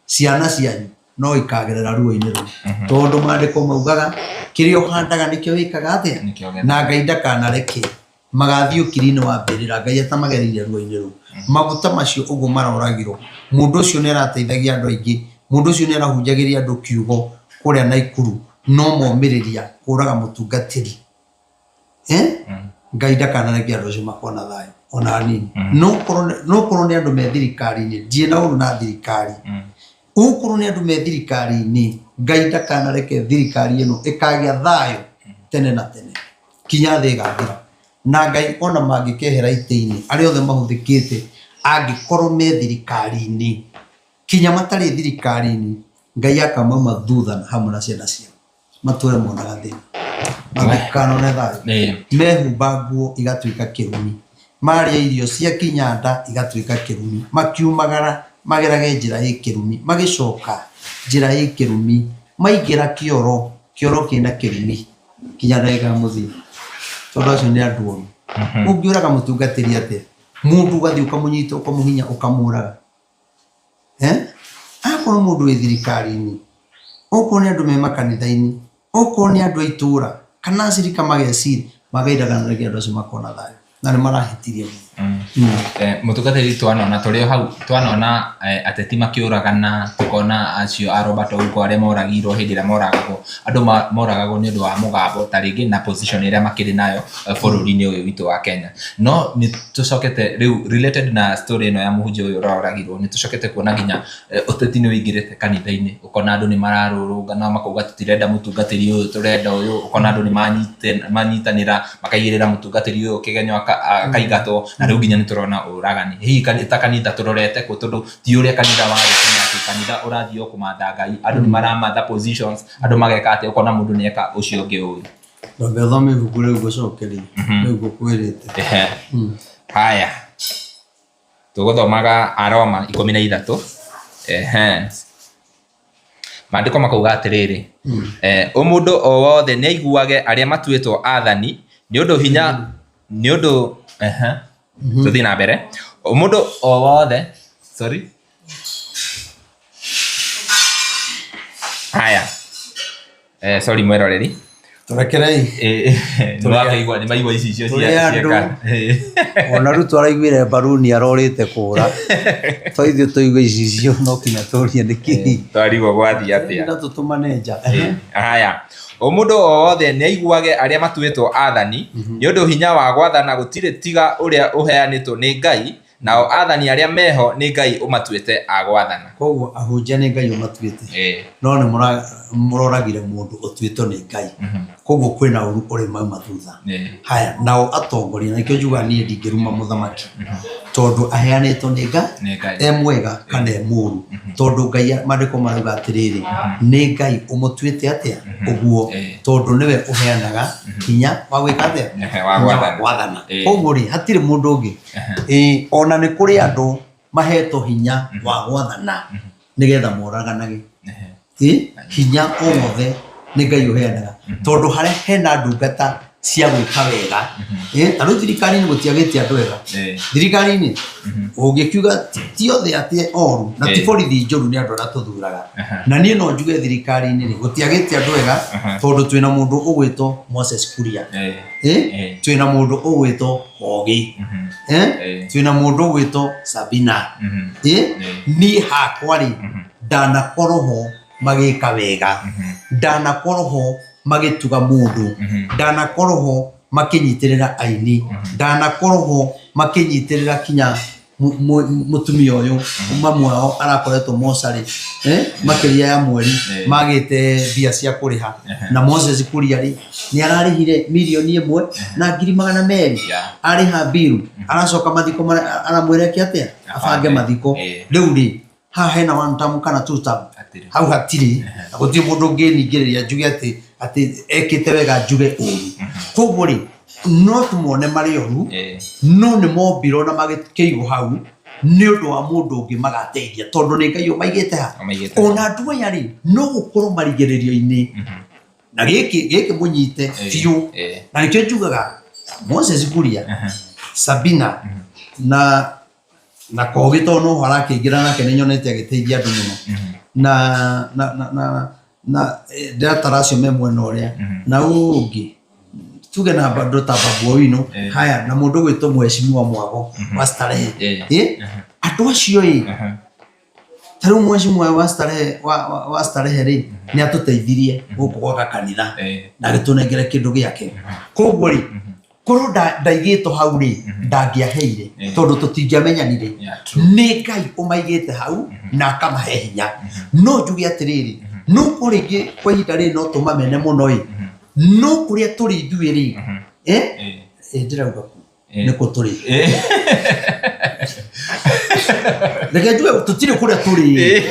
S2: ciana cianyu no ikagerera ruo-inĩ rũu, tondũ maandĩko maugaga kĩrĩa ũhandaga nĩkĩo wĩkaga atĩa.
S1: Nĩkĩo ũgethaga.
S2: Na Ngai ndakanareke magathiĩ ũkiri-inĩ wa mbĩrĩra Ngai atamagereire ruo-inĩ rũu. Maguta macio ũguo maroragirwo, mũndũ ũcio nĩ arateithagia andũ aingĩ, mũndũ ũcio nĩ arahunjagĩria andũ kiugo kũrĩa Naikuru, no momĩrĩria kũraga mũtungatĩri. Ngai ndakanareke andũ acio makona thayũ ona hanini. No korwo nĩ andũ me thirikari-inĩ, ndirĩ na ũru na thirikari. Ũkorwo nĩ andũ me thirikari-inĩ, Ngai ndakanareke thirikari ĩno ĩkagĩa thayũ tene na tene kinya thĩ ĩgathira. Na Ngai ona mangĩkehera itĩ-inĩ, arĩa othe mahũthĩkĩte angĩkorwo me thirikari-inĩ, kinya matarĩ thirikari-inĩ, Ngai akamauma thutha na hamwe na ciana ciao, matũre monaga thĩna, matikanone thayũ. Mehumba nguo igatuĩka kĩrumi, marĩa irio cia kinya nda igatuĩka kĩrumi, makiumagara magerage njĩra ĩ kĩrumi, magĩcoka njĩra ĩ kĩrumi, maingĩra kĩoro, kĩoro kĩna kĩrumi kinya ndagĩka ya mũthia, tondũ acio nĩ andũ oru. Ũngĩũraga mũtungatĩri atĩa? Mũndũ ũgathiĩ ũkamũnyita, ũkamũhinya, ũkamũraga. Akorwo mũndũ wĩ thirikari-inĩ, okorwo nĩ andũ me makanitha-inĩ, okorwo nĩ andũ a itũra, kana acirika mageciria, magairaga na reke andũ acio makona thayũ, na nĩ marahĩtirie mũno.
S1: Mũtungatĩri, twanona tũrĩ o hau, twanona ateti makĩũragana, tũkona acio a Robert Ouko arĩa moragirwo hĩndĩ ĩrĩa moragagwo, andũ moragagwo nĩ ũndũ wa mũgambo ta rĩngĩ na position ĩrĩa makĩrĩ nayo bũrũri-inĩ ũyũ witũ wa Kenya. No nĩ tũcokete rĩu related na story ĩno ya mũhunjia ũyũ ũroragirwo, nĩ tũcokete kuona nginya ũteti nĩ ũingĩrĩte kanitha-inĩ, ũkona andũ nĩ mararũrũngana makauga tũtirenda mũtungatĩri ũyũ, tũrenda ũyũ, ũkona andũ nĩ manyitanĩra makaigĩrĩra mũtungatĩri ũyũ kĩgenyo akaingatwo, na rĩu nginya nĩ tũrona ũragani. Hihi ta kanitha tũrorete kũ, tondũ ti ũrĩa kanitha warĩ tene, atĩ kanitha ũrathiĩ o kũmatha Ngai, andũ nĩ maramatha positions, andũ mageka atĩ ũkona mũndũ nĩ eka ũcio ũngĩ ũru.
S2: Ndambe ũthome ibuku rĩu ngũcokerie, rĩu ngũkwĩrĩte.
S1: Haya, tũgũthomaga Aroma 13. Ehe. Maandĩko makauga atĩrĩrĩ, o mũndũ o wothe nĩ aiguage arĩa matuĩtwo athani, nĩ ũndũ hinya, nĩ ũndũ, ehe, tũthiĩ na mbere. O mũndũ o wothe, sorry. Haya. Sorry mwĩroreri.
S2: Tũrekerei.
S1: Nĩ wakĩigua, nĩ maigua icicio
S2: cia andũ. Ona rĩu twaraiguire mbaruni arorĩte kũra. To ithuĩ tũigue icicio no kinya tũrie nĩkĩ.
S1: Twarigwo gwathiĩ atĩa.
S2: Na tũtũmane nja.
S1: Haya. O mũndũ o wothe nĩ aiguage arĩa matuĩtwo athani, nĩ ũndũ hinya wa gwathana gũtirĩ tiga ũrĩa ũheanĩtwo nĩ Ngai, nao athani arĩa meho nĩ Ngai ũmatuĩte a gwathana.
S2: Koguo ahunjia nĩ Ngai ũmatuĩte, no nĩ mũroragire mũndũ ũtuĩtwo nĩ Ngai. Koguo kwĩna ũru ũrĩ mauma thutha. Haya, nao atongoria, na nĩkĩo njugaga niĩ ndingĩruma mũthamaki, tondũ aheanĩtwo nĩ Ngai, e mwega kana e mũru, tondũ Ngai maandĩko marauga atĩrĩrĩ, nĩ Ngai ũmũtuĩte atĩa ũguo, tondũ nĩwe ũheanaga hinya wa gwĩka atĩa?
S1: Wa
S2: Hinya wa
S1: gwathana.
S2: gwathana. Koguo rĩ, hatirĩ mũndũ ũngĩ. Ĩĩ, ona nĩ kũrĩ andũ mahetwo hinya wa gwathana nĩgetha moraganage. Ĩĩ, hinya o wothe nĩ Ngai ũheanaga, tondũ harĩa hena ndungata cia gwĩka wega, ta rĩu thirikari-inĩ gũtiagĩte andũ ega. Thirikari-inĩ ũngĩkiuga ti othe atĩ oru, na ti borithi njũru, nĩ andũ arĩa tũthuraga. Na niĩ no njuge thirikari-inĩ rĩ, gũtiagĩte andũ ega, tondũ twĩna mũndũ ũgwĩtwo Moses Kuria. Twĩna mũndũ ũgwĩtwo Kogi. Twĩna mũndũ ũgwĩtwo Sabina. Niĩ hakwa rĩ, ndanakorwo ho magĩka wega, ndanakorwo ho magĩtuga mũndũ, ndanakorwo ho makĩnyitĩrĩra aini, ndanakorwo ho makĩnyitĩrĩra kinya mũtumia ũyũ, mamwe wao arakoretwo mocarĩ, makĩria ya mweri, magĩte mbia cia kũrĩha. Na Moses Kuria rĩ, nĩ ararĩhire 1,200,000, arĩha mbiru, aracoka mathiko aramwĩra eke atĩa, abange mathiko. Rĩu rĩ, haha hena one term kana two term, hau hatirĩ, na gũtirĩ mũndũ ũngĩningĩrĩria njuge atĩ Atĩ ekĩte wega njuge ũru. Koguo rĩ, no tũmone marĩ oru, no nĩ mombirwo na magĩkĩigwo hau nĩ ũndũ wa mũndũ ũngĩ magateithia, tondũ nĩ Ngai ũmaigĩte ha.
S1: Ũmaigĩte hau.
S2: Ona andũ aya rĩ, no gũkorwo marigĩrĩrio-inĩ na gĩkĩ gĩkĩ mũnyite biũ, na nĩkĩo njugaga Moses Kuria, Sabina na Kogi, tondũ no arakĩingĩra nake nĩ nyonete agĩteithia andũ mũno, na ndĩratara acio me mwena ũrĩa na ũyũ ũngĩ tuge na andũ ta Babu Owino. Haya, na mũndũ gwĩtwo Mheshimiwa Mwago wa Starehe. Andũ acio ĩ, ta rĩu Mheshimiwa wa Starehe wa Starehe rĩ, nĩ atũteithirie gũkũ gwaka kanitha na agĩtũnengera kĩndũ gĩake. Koguo rĩ, korwo ndaigĩtwo hau rĩ, ndangĩaheire, tondũ tũtingĩamenyanire.
S1: Yeah, true.
S2: Nĩ Ngai ũmaigĩte hau na akamahe hinya. No njuge atĩrĩrĩ, no ko rĩngĩ kwa ihinda rĩrĩ no tũmamene mũno ĩ, no kũrĩa tũrĩ ithuĩ rĩ, ndĩrauga ku nĩkũ tũrĩ. Reke njuge tũtirĩ kũrĩa tũrĩ,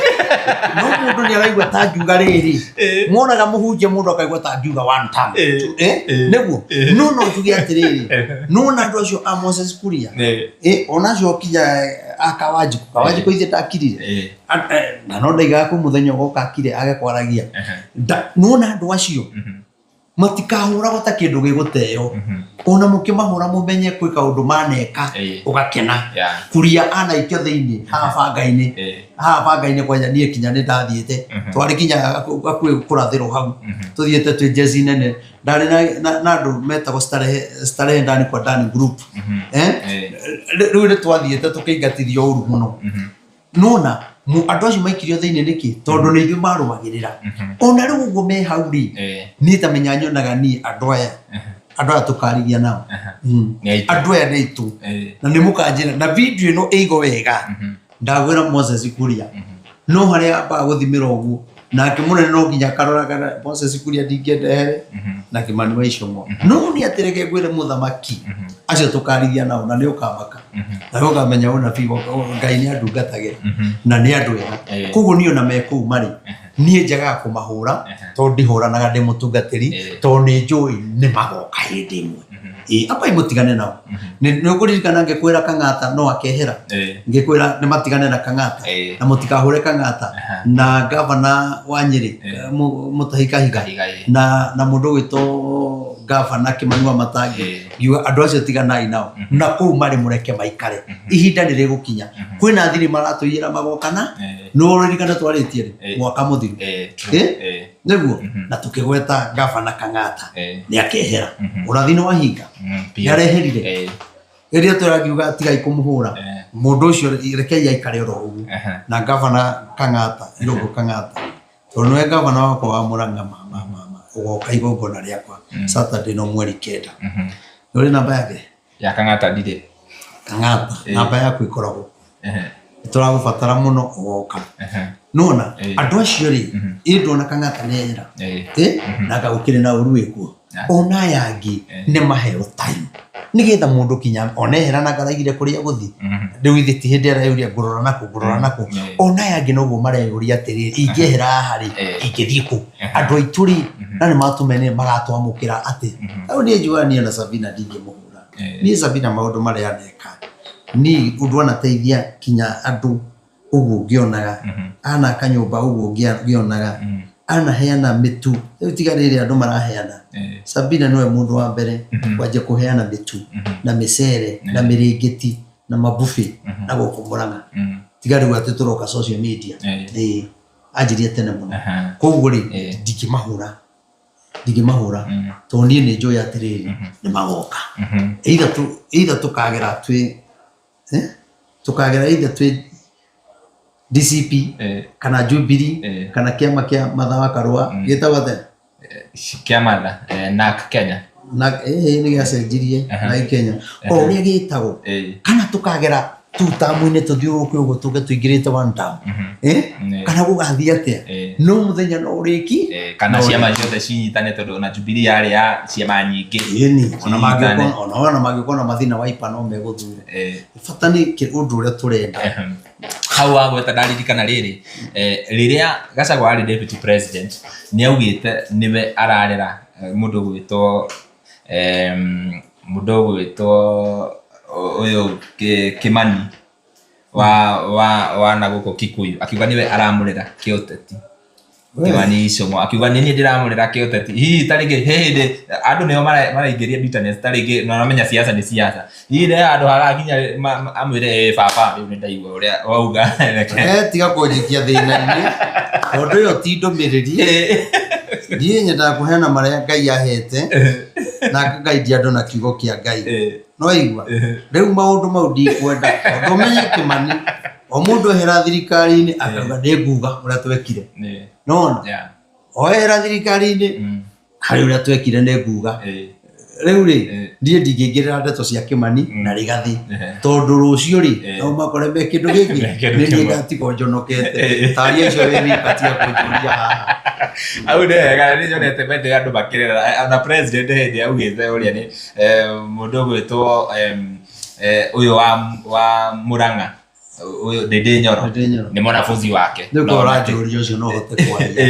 S2: no mũndũ nĩ araigua ta ngiuga rĩrĩ, mwonaga mũhunjia mũndũ akaigua ta ngiuga one time. Nĩguo, no njuge atĩrĩrĩ, nona andũ acio a Moses Kuria, ona acio kinya a Kawanjikũ, Kawanjikũ ithe ndakirire. Na no ndaigaga kwĩ mũthenya ũgoka akire age kwaragia. Nona andũ acio matikahũragwo ta kĩndũ gĩgũteo. Ona mũkĩmahũra, mũmenye kwĩ kaũndũ maneka ũgakena. Kuria anaikio thĩinĩ haha banga-inĩ, haha banga-inĩ kwanja niĩ kinya nĩ ndathiĩte, twarĩ kinya hakuhĩ kũrathĩrwo hau, tũthiĩte twĩ jezi nene, ndarĩ na andũ metagwo Starehe, Starehe ndani kwa ndani group. Rĩu nĩ twathiĩte tũkĩingatithio ũru mũno. Nona andũ acio maikirio thĩinĩ nĩkĩ? Tondũ nĩ ithuĩ marũagĩrĩra. Ona rĩu ũguo me hau rĩ, niĩ ta menya nyonaga niĩ andũ aya tũkarigia nao.
S1: Nĩ aitũ.
S2: Andũ aya nĩ aitũ. Na nĩ mũkanjĩra na video ĩno ĩigwo wega. Ndagwĩra Moses Kuria no harĩa ambaga gũthimĩra ũguo nake mũnene no nginya akarora kana Moses Kuria ndingĩenda ehere na Kĩmani wa Ichung'wa. No nĩ atĩ reke ngwĩre mũthamaki, acio tũkarigia nao na nĩ ũkamaka na nĩ ũkamenya ũnabii Ngai nĩ andungatagĩra na nĩ andũ ega. Koguo niĩ ona me kũu marĩ, niĩ njagaga kũmahũra tondũ ndihũranaga, ndĩ mũtungatĩri, tondũ nĩ njũĩ nĩ magoka hĩndĩ ĩmwe. Ĩ ambai mũtigane nao. Nĩ ũkũririkana ngĩkwĩra Kang'ata no akehera? Ngĩkwĩra nĩ matigane na Kang'ata na mũtikahũre Kang'ata na gavana wa Nyĩrĩ, Mũtahi Kahiga,
S1: Kahiga,
S2: na mũndũ ũgwĩtwo gavana Kĩmani wa Matangi. Ngiuga andũ acio tiganai nao na kũu marĩ, mũreke maikare, ihinda nĩ rĩgũkinya. Kwĩna thiri maratũiyĩra magokana. Nĩ ũririkana twarĩtie rĩ? Mwaka mũthiru.
S1: True.
S2: Nĩguo na tũkĩgweta gavana Kang'ata nĩ akehera. Ũrathi nĩ wahinga.
S1: Biũ.
S2: Nĩ areherire. Rĩrĩa tũrangiuga tigai kũmũhũra mũndũ ũcio, rekei aikare oro ũguo. Na gavana Kang'ata, Irũngũ Kang'ata, tondũ nĩwe gavana wakwa wa Mũrang'a, ma ma ma ũgoka igongona rĩakwa Saturday no 9. Nĩ ũrĩ namba yake?
S1: Ya Kang'ata ndirĩ.
S2: Kang'ata, namba yaku ĩkoragwo. Nĩ tũragũbatara mũno ũgoka. Nona andũ acio rĩ, ĩ ndona Kang'ata nĩ ehera. Na anga gũkĩrĩ na ũru wĩkuo. Ona aya angĩ nĩ maheo time nĩgetha mũndũ kinya ona ehera na ngaraigire kũrĩa gũthi. Rĩu ithe ti hĩndĩ areyũria ngũrora nakũ, ngũrora nakũ. Ona aya angĩ noguo mareyũria atĩrĩrĩ, ingĩehera haha rĩ, ingĩthiĩ kũ? Andũ aitũ rĩ, na nĩ matũmene magatwamũkĩra atĩ hau niĩ njugaga niĩ ona Sabina ndingĩmũhũra. Niĩ Sabina maũndũ marĩa aneka, niĩ ũndũ anateithia kinya andũ ũguo ngĩonaga, anaka nyũmba ũguo ngĩonaga, anaheana mĩtu. Rĩu tiga rĩrĩ andũ maraheana, Sabina nĩwe mũndũ wa mbere kwanjia kũheana mĩtu na mĩcere na mĩrĩngĩti na mabuffet na gũkũ Mũrang'a. Tiga rĩu atĩ tũroka social media. Anjirie tene mũno. Koguo rĩ, ndingĩmahũra, ndingĩmahũra, tondũ niĩ nĩ njũĩ atĩrĩrĩ, nĩ magoka. Either tũkagera twĩ tũkagera either twĩ DCP kana Jubilee kana kĩama kĩa Martha wa Karũa gĩtagwo atĩa?
S1: Kĩa Martha, NARC Kenya.
S2: Na nĩ gĩacenjirie na Kenya o ũrĩa gĩtagwo. Kana tũkagera tu tamu-inĩ tũthiũrũrũke ũguo tũke tũingĩrĩte one term. Kana gũgathiĩ atĩa? No mũthenya no ũrĩki.
S1: Kana ciama ciothe cinyitane, tondũ ona Jubilee yarĩ ya ciama nyingĩ.
S2: Ĩni ona
S1: Cinyitane.
S2: mangĩũka ona mangĩũka na mathina Wiper no megũthura. Bata nĩ ũndũ ũrĩa tũrenda.
S1: Hau wagweta ndaririkana rĩrĩ, rĩrĩa Gachagua arĩ deputy president nĩ augĩte nĩwe ararera mũndũ ũgwĩtwo mũndũ ũgwĩtwo ũyũ Kimani wa na gũkũ Kikuyu, akiuga nĩwe aramũrera kĩũteti. Kimani Ichung'wa akiuga nĩ niĩ ndĩramũrera kĩũteti. Hihi ta rĩngĩ he hĩndĩ andũ nĩo maraingĩria bitterness, ta rĩngĩ na ũramenya siasa nĩ siasa, hihi nĩ handũ harakinya amwĩre ĩ baba rĩu nĩ ndaigua ũrĩa wauga, reke.
S2: Tiga kũnjikia thĩna-inĩ tondũ ĩyo ti ndũmĩrĩri. Niĩ nyendaga kũheana marĩa Ngai ahete na ngagaindia andũ na kiugo kĩa Ngai. No igua rĩu maũndũ mau ndikwenda tondũ ũmenye Kĩmani o mũndũ ehera thirikari-inĩ akauga nĩ nguga ũrĩa twekire. Nona o ehera thirikari-inĩ harĩ ũrĩa twekire nĩ nguga. Rĩu rĩ, niĩ ndingĩingĩrĩra ndeto cia Kĩmani na Rigathĩ tondũ rũciũ rĩ no makore me kĩndũ gĩkĩ
S1: Me kĩndũ
S2: nĩ niĩ
S1: kĩmwe.
S2: ngatigwo njonokete taria icio wĩ wika tiga kũnjũria haha.
S1: Hau nĩ hega, nĩ nyonete bethe andũ makĩrera ona president hĩndĩ augĩte ũrĩa nĩ mũndũ ũgwĩtwo ũyũ wa Murang'a, ũyũ Ndindi Nyoro.
S2: Ndindi Nyoro.
S1: Nĩ mwanafunzi wake.
S2: Nĩ
S1: No,
S2: ũkorwo ũranjũria ũcio no hote kwaria.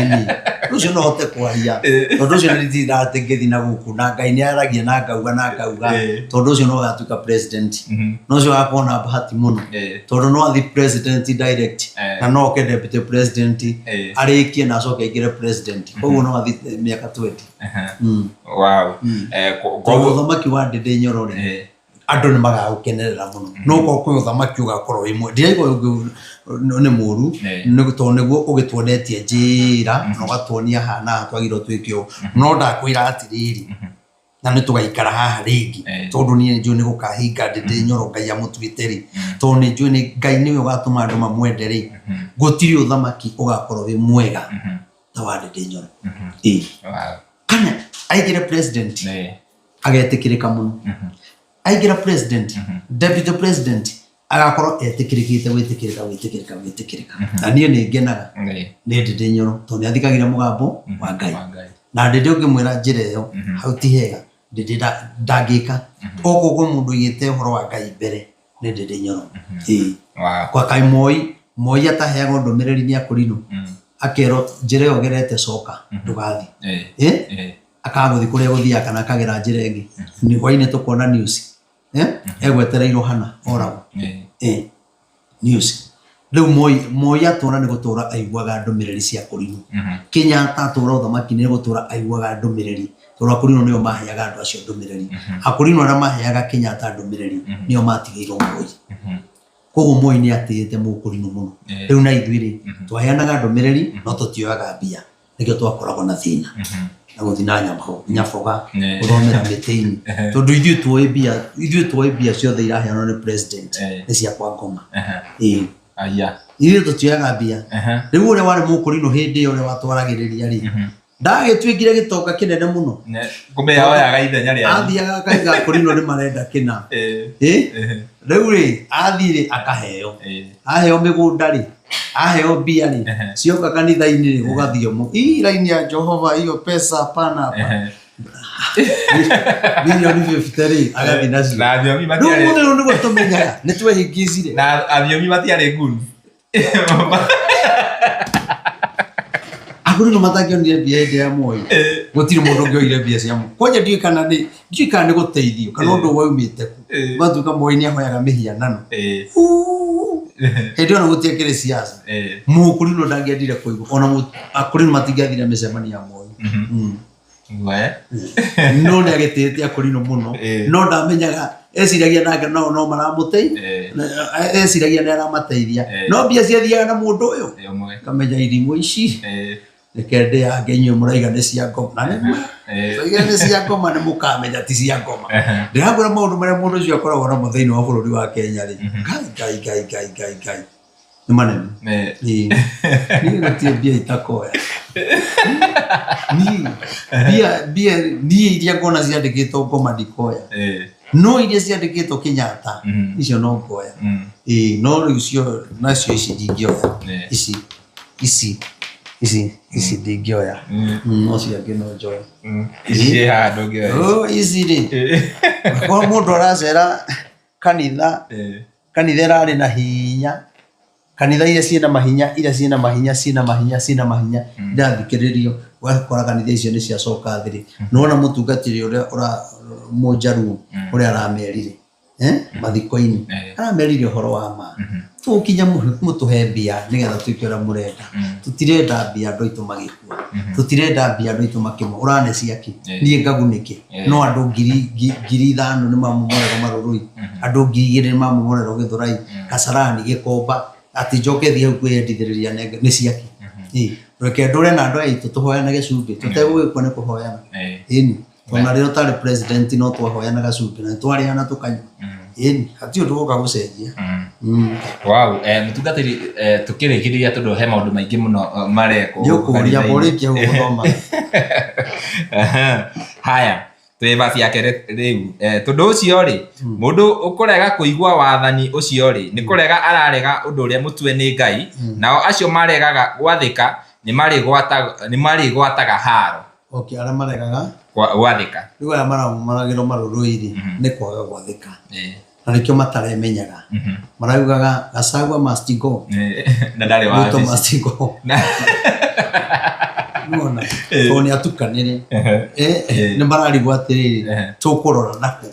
S2: Ĩni. Ũcio no hote kwaria tondũ ũcio nĩ ndindaga atĩ ngĩthiĩ na gũkũ na Ngai nĩ aragia na ngauga na ngauga tondũ ũcio no agatuĩka president. No ũcio agakorwo na bahati mũno tondũ no athiĩ president direct na no oke deputy president arĩkie na acoke aingĩre president, koguo no athiĩ mĩaka 20.
S1: Wow.
S2: Tondũ
S1: Koguo
S2: ũthamaki wa Ndindi Nyoro rĩ, andũ nĩ magagũkenerera mũno no korwo kwĩ ũthamaki ũgakorwo wĩ mwe ndiraigua ũngĩ nĩ mũru tondũ nĩguo ũgĩtuonetie njĩra na ũgatuonia haha na haha twagĩrĩirwo twĩke ũũ, no ndakwĩra atĩrĩrĩ, na nĩ tũgaikara haha rĩngĩ tondũ niĩ nĩ njũĩ nĩ gũkahinga Ndindi Nyoro Ngai amũtuĩte rĩ, tondũ nĩ njũĩ nĩ Ngai nĩwe ũgatũma andũ mamwende rĩ, gũtirĩ ũthamaki ũgakorwo wĩ mwega ta wa Ndindi Nyoro. Ĩĩ. Kana aingĩre president agetĩkĩrĩka mũno, aingĩra president, deputy president agakorwo etĩkĩrĩkĩte gwĩtĩkĩrĩka gwĩtĩkĩrĩka gwĩtĩkĩrĩka, na niĩ nĩ ngenaga nĩ Ndindi Nyoro tondũ nĩ athikagĩra mũgambo wa Ngai.
S1: Wa Ngai.
S2: Na Ndindi ũngĩmwĩra njĩra ĩyo hau ti hega, Ndindi ndangĩka ũguo. Kwĩ mũndũ ũigĩte ũhoro wa Ngai mbere nĩ Ndindi Nyoro. Ĩĩ. Kwa kaĩ Moi ataheagwo ndũmĩrĩri nĩ akũrinũ akerwo njĩra ĩyo ũgerete coka ndũgathiĩ. Akaga gũthiĩ kũrĩa gũthiaga kana akagera njĩra ĩngĩ. Nĩ hwainĩ tũkona news egwetereirwo hana oragwo. News rĩu Moi atũra nĩ gũtũra aiguaga ndũmĩrĩri cia kũrinũ. Kenyatta atũra ũthamaki nĩ gũtũra aiguaga ndũmĩrĩri tondũ akũrinũ nĩo maheaga andũ acio ndũmĩrĩri. Akũrinũ arĩa maheaga Kenyatta ndũmĩrĩri nĩo matigĩirwo Moi. Koguo Moi nĩ atĩĩte mũkũrinũ mũno. Rĩu na ithuĩ rĩ, twaheanaga ndũmĩrĩri no tũtioyaga mbia, nĩkĩo twakoragwo na thĩna na gũthiĩ na nyaboga gũthomera mĩtĩ-inĩ tondũ ithuĩ tuoĩ mbia, ithuĩ tuoĩ mbia ciothe iraheanwo nĩ president nĩ cia kwa ngoma. Ĩĩ.
S1: Aya.
S2: Ithuĩ tũtioyaga mbia. Rĩu ũrĩa warĩ mũkũrinũ hĩndĩ ĩyo ũrĩa watwaragĩrĩria rĩ, ndagĩtuĩkire gĩtonga kĩnene mũno.
S1: Kumbe yoyaga ithenya rĩanyu.
S2: Athiaga akaiga akũrinũ nĩ marenda kĩna. Rĩu rĩ, athiĩ rĩ akaheo. Aheo mĩgũnda rĩ, aheo mbia rĩ, cioka kanitha-inĩ rĩ, gũgathiĩ mũno. Hii raini ya Jehova hiyo pesa hapana hapa. Milioni 50 rĩ, agathiĩ nacio.
S1: Na athiomi
S2: Rĩu
S1: matiarĩ
S2: mũthĩ ũyũ nĩguo tũmenyaga nĩ twehingicire.
S1: Na athiomi matiarĩ goons.
S2: Akũrinũ matangĩonire mbia hĩndĩ ya Moi, gũtirĩ mũndũ ũngĩoire mbia cia Moi. Kwanja ndiũĩ kana nĩ ndiũĩ kana nĩ gũteithio kana ũndũ waumĩte kũ. Gwatuĩka Moi nĩ ahoyaga mĩhianano. Huu. Hĩndĩ ĩyo na gũtiakĩrĩ siasa. Mũkũrinũ ndangĩendire kũigua ona akũrinũ matingĩathire mĩcemanio ya Moi.
S1: We.
S2: No nĩ agĩtĩĩte akũrinũ mũno. No ndamenyaga, eciragia nake no maramũteithia. Eciragia nĩ aramateithia. No mbia ciathiaga na mũndũ ũyũ.
S1: Ũmwe.
S2: Kamenya irimũ ici. Reke ndĩyange inyuĩ mũraiga nĩ cia ngoma. Na nĩ ma. Mũraiga nĩ cia ngoma nĩ mũkamenya ti cia ngoma. Ndĩrakwĩra maũndũ marĩa mũndũ ũcio akoragwo namo thĩinĩ wa bũrũri wa Kenya rĩ. Ngai Ngai Ngai Ngai Ngai Ngai. Nĩ manene. Ĩĩ. Niĩ gũtirĩ mbia itakoya. Niĩ mbia niĩ iria ngona ciandĩkĩtwo ngoma ndikoya. No iria ciandĩkĩtwo Kenyatta icio no ngoya. Ĩĩ no rĩu cio nacio ici ndingĩoya. Ici ici ici ici ndingĩoya. No ciangĩ no njoe.
S1: Ici ciĩ haha ndũngĩoya.
S2: Oh, ici rĩ, korwo mũndũ aracera kanitha, kanitha ĩrarĩ na hinya. Kanitha iria ciĩna mahinya, iria ciĩna mahinya, ciĩna mahinya, ciĩna mahinya, irathikĩrĩrio, ũgakora kanitha icio nĩ ciacoka thĩrĩ. Nĩwona mũtungatĩri ũrĩa ũra mũnjaruo ũrĩa aramerire mathiko-inĩ, aramerire ũhoro wa ma. Tũgũkinya mũtũhe mbia nĩgetha twĩke ũrĩa mũrenda. Tũtirenda mbia andũ aitũ magĩkua. Tũtirenda mbia andũ aitũ makĩmwe. Ũrane ciake. Niĩ ngagunĩke. No andũ 5,000 nĩ mamomorerwo Marũrũi. Andũ 2,000 nĩ mamomorerwo Gĩthũrai. Kasarani, Gĩkomba. Atĩ njoke thiĩ hau kwĩyendithĩrĩria nĩ ciake. Reke ndũre na andũ aya aitũ tũhoyanage cumbĩ. Tũtegũgĩkua nĩ kũhoyana. Ĩni. Ona rĩrĩa ũtarĩ president no twahoyanaga cumbĩ na twarĩana tũkanyua. Ĩni, hatirĩ ũndũ woka gũcenjia.
S1: Wow, mũtungatĩri, tũkĩrĩkĩrĩria tondũ he maũndũ maingĩ mũno marekwo.
S2: Nĩ ũkũria ũrĩkia gũthoma.
S1: Haya, twĩ vaci yake rĩu. Tondũ ũcio rĩ, mũndũ ũkũrega kũigua wathani ũcio rĩ, nĩ kũrega ararega ũndũ ũrĩa mũtue nĩ Ngai, nao acio maregaga gwathĩka nĩ marĩgwataga haro.
S2: Okay, arĩa maregaga
S1: gwathĩka.
S2: Rĩu aya maramaragĩrwo marũrũi rĩ, nĩ kwaga gwathĩka. Na nĩkĩo mataremenyaga. Maraugaga Gachagua must go.
S1: Na ndarĩ wa
S2: Ruto must go. Nĩwona? Tondũ nĩ atukanĩre. Nĩ mararigwo atĩrĩrĩ, tũkũrora nakũ?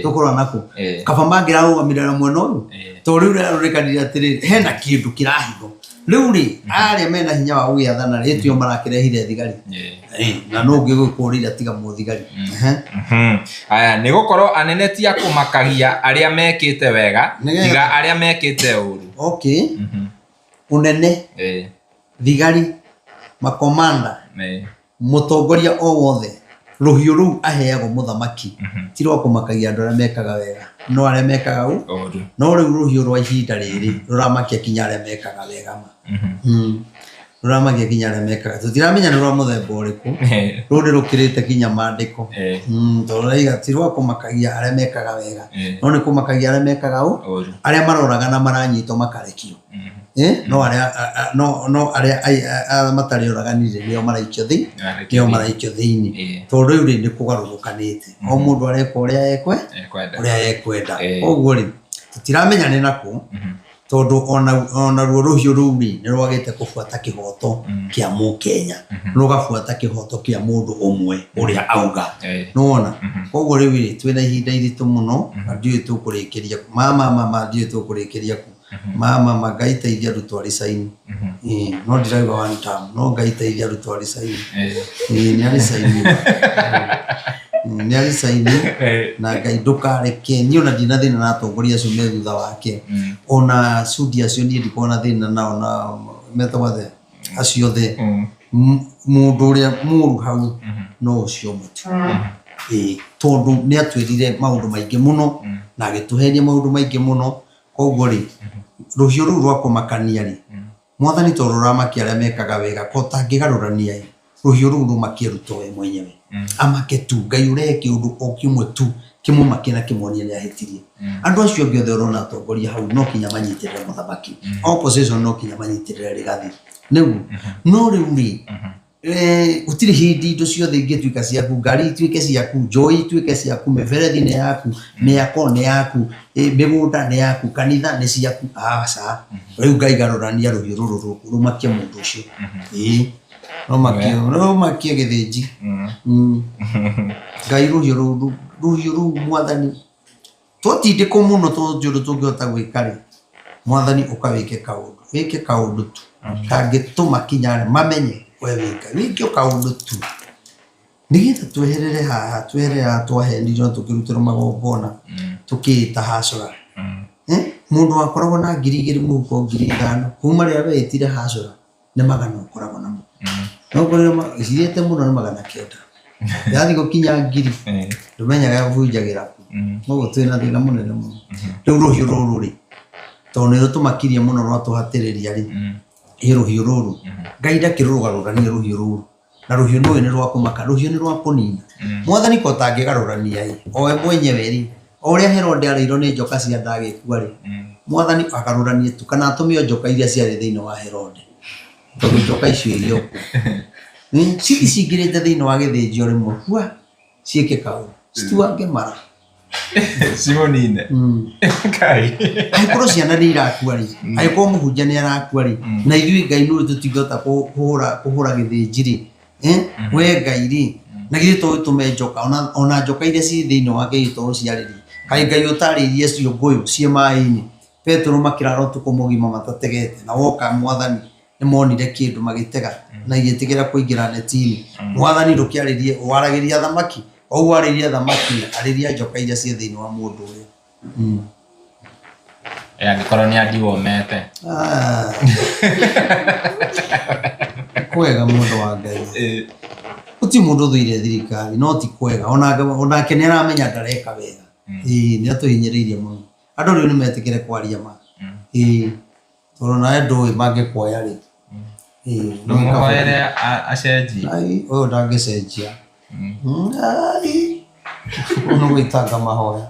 S2: Tũkũrora nakũ? Kaba mangĩrarũgamire na mwena ũyũ. Tondũ rĩu rĩrarũrĩkanire atĩrĩrĩ, hena kĩndũ kĩrahithwo. Rĩu rĩ, arĩa mena hinya wa gũgĩathana rĩ, tio marakĩrehire thigari. Na nũ ũngĩ gũkũrĩra tiga mũthigari.
S1: Aya, nĩ gũkorwo anene ti a kũmakagia arĩa mekĩte wega, tiga arĩa mekĩte ũru.
S2: Okay. Ũnene, thigari, makomanda, Mũtongoria o wothe, rũhiũ rũu aheagwo mũthamaki ti rwa kũmakagia andũ arĩa mekaga wega, no arĩa mekaga ũru. No rĩu rũhiũ rwa ihinda rĩrĩ rũramakia kinya arĩa mekaga wega ma. Rũramakia kinya arĩa mekaga. Tũtiramenya nĩ rwa mũthemba ũrĩkũ, rũu nĩ rũkĩrĩte kinya mandĩko. Tondũ rũraiga ti rwa kũmakagia arĩa mekaga wega, no nĩ kũmakagia arĩa mekaga ũru, arĩa maroragana maranyitwo makarekio. No arĩa no no arĩa matarĩ oragani rĩ nĩo maraikio thĩ nĩo maraikio thĩinĩ tondũ rĩu rĩ nĩ kũgarũrũkanĩte o mũndũ areka ũrĩa ekwe ũrĩa ekwenda koguo rĩ tũtiramenya nĩ nakũ tondũ onaruo rũhiũ rũu rĩ nĩ rwagĩte kũbuata kĩhoto kĩa mũkenya rũgabuata kĩhoto kĩa mũndũ ũmwe ũrĩa auga nĩwona koguo rĩu rĩ twĩna ihinda iritũ mũno na ndiũĩ tũkũrĩkĩria kũ ma ma ma ma ndiũĩ tũkũrĩkĩria kũ Mama ma Ngai teithia arutwo a ricaini. Ĩĩ, no ndirauga one term, no Ngai teithia arutwo a ricaini. Ĩĩ, nĩ aricaini. Nĩ aricaini na Ngai ndũkareke niĩ ona ndina thĩna na atongoria acio me thutha wake. Ona Sudi acio niĩ ndikoragwo na thĩna nao na metagwo atĩa acio othe. Mũndũ ũrĩa mũru hau no ũcio ũmwe tu. Ĩĩ, tondũ nĩ atwĩrire maũndũ maingĩ mũno na agĩtũhenia maũndũ maingĩ mũno. Koguo rĩ, rũhiũ rũu rwa kũmakania rĩ, mwathani tondũ rũramakia arĩa mekaga wega, ko ũtangĩgarũrania ĩ, rũhiũ rũu rũmakie Ruto we mwenyewe. Amake tu, Ngai ũrehe kĩũndũ o kĩmwe tu kĩmũmakie na kĩmuonie nĩ ahĩtirie. Andũ acio angĩ othe ũrona atongoria hau no kinya manyitĩrĩre mũthamaki. Opposition no kinya manyitĩrĩre Rigathi. Nĩguo? No rĩu rĩ, Gũtirĩ hĩndĩ indo ciothe ingĩtuĩka ciaku, ngari ituĩke ciaku, njohi ituĩke ciaku, mĩberethi nĩ yaku, mĩako nĩ yaku, mĩgũnda nĩ yaku, kanitha nĩ ciaku, aca. Rĩu Ngai garũrania rũhiũ rũrũ rũmakie mũndũ ũcio. Ĩĩ, rũmakie, rũmakie gĩthĩnji. Ngai rũhiũ rũu, rũhiũ rũu mwathani. Twatindĩkwo mũno tondũ ũndũ tũngĩhota gwĩka rĩ, mwathani ũka wĩke kaũndũ, wĩke kaũndũ tu kangĩtũma kinya arĩa mamenye we wĩ Ngai, wĩke o kaũndũ tu nĩgetha tweherere haha, tweherere haha twahenirio na tũkĩrutĩrwo magongona tũkĩĩta hacũra. Mũndũ wakoragwo na 2,000 mũhuko 5,000 kuma rĩrĩa weĩtire hacũra nĩ magana ũkoragwo namo no ũkorire cirĩte mũno nĩ 900 yathiĩ gũkinya ngiri ndũmenyaga ĩbunjagĩra kũ. Koguo twĩna thĩna mũnene mũno. Rĩu rũhiũ rũrũ rĩ, tondũ nĩ rũtũmakirie mũno rwatũhatĩrĩria rĩ, ĩ rũhiũ rũrũ Ngai ndakĩrũgarũrania rũhiũ rũrũ. Na rũhiũ nĩũĩ nĩ rwa kũmaka, rũhiũ nĩ rwa kũnina. Mwathani ko ũtangĩgarũrania ĩ, o we mwenyewe rĩ, o ũrĩa Herode arĩirwo nĩ njoka cia nda agĩkua rĩ, Mwathani agarũranie tu, kana atũme o njoka iria ciarĩ thĩinĩ wa Herode, tondũ njoka icio irĩ o kuo. Cithiĩ cingĩrĩte thĩinĩ wa gĩthĩnjio rĩmwe, hua, ciĩke kaũndũ, cituange mara.
S1: Cimunine. Ngai.
S2: Angĩkorwo ciana nĩ irakua rĩ, angĩkorwo mũhunjia nĩ arakua rĩ, na ithuĩ Ngai nĩ tũtingĩhota kũhũra gĩthĩnji rĩ, eh, we Ngai rĩ, na githĩ to ũtũme njoka ona njoka iria ciĩ thĩinĩ wake ithuĩ to ũciarĩrie? Kaĩ Ngai ũtarĩirie ciũngũyũ ciĩ maĩ-inĩ, Petero makĩrara ũtukũ mũgima matategete, na woka mwathani nĩ monire kĩndũ magĩtega na igĩtĩkĩra kũingĩra neti-inĩ. Mwathani ndũkĩarĩrie, waragĩria thamaki, o ũguo warĩirie thamaki, arĩria njoka iria ciĩ thĩinĩ wa mũndũ ũyũ.
S1: Angĩkorwo nĩ andiwomete.
S2: Ah. Kwega mũndũ wa Ngai. Gũtirĩ mũndũ ũthũire thirikari, no ti kwega. Onake nĩ aramenya ndareka wega. Ĩĩ, nĩ atũhinyĩrĩirie mũno. Andũ rĩu nĩ metĩkĩre kwaria ma. Ĩĩ, tondũ nawe ndũĩ mangĩkuoya rĩ. Ĩĩ, no
S1: Ndũmũhoere acenjie.
S2: Ai, ũyũ ndangĩcenjia. Ai, ũyũ nĩ gũitanga mahoya.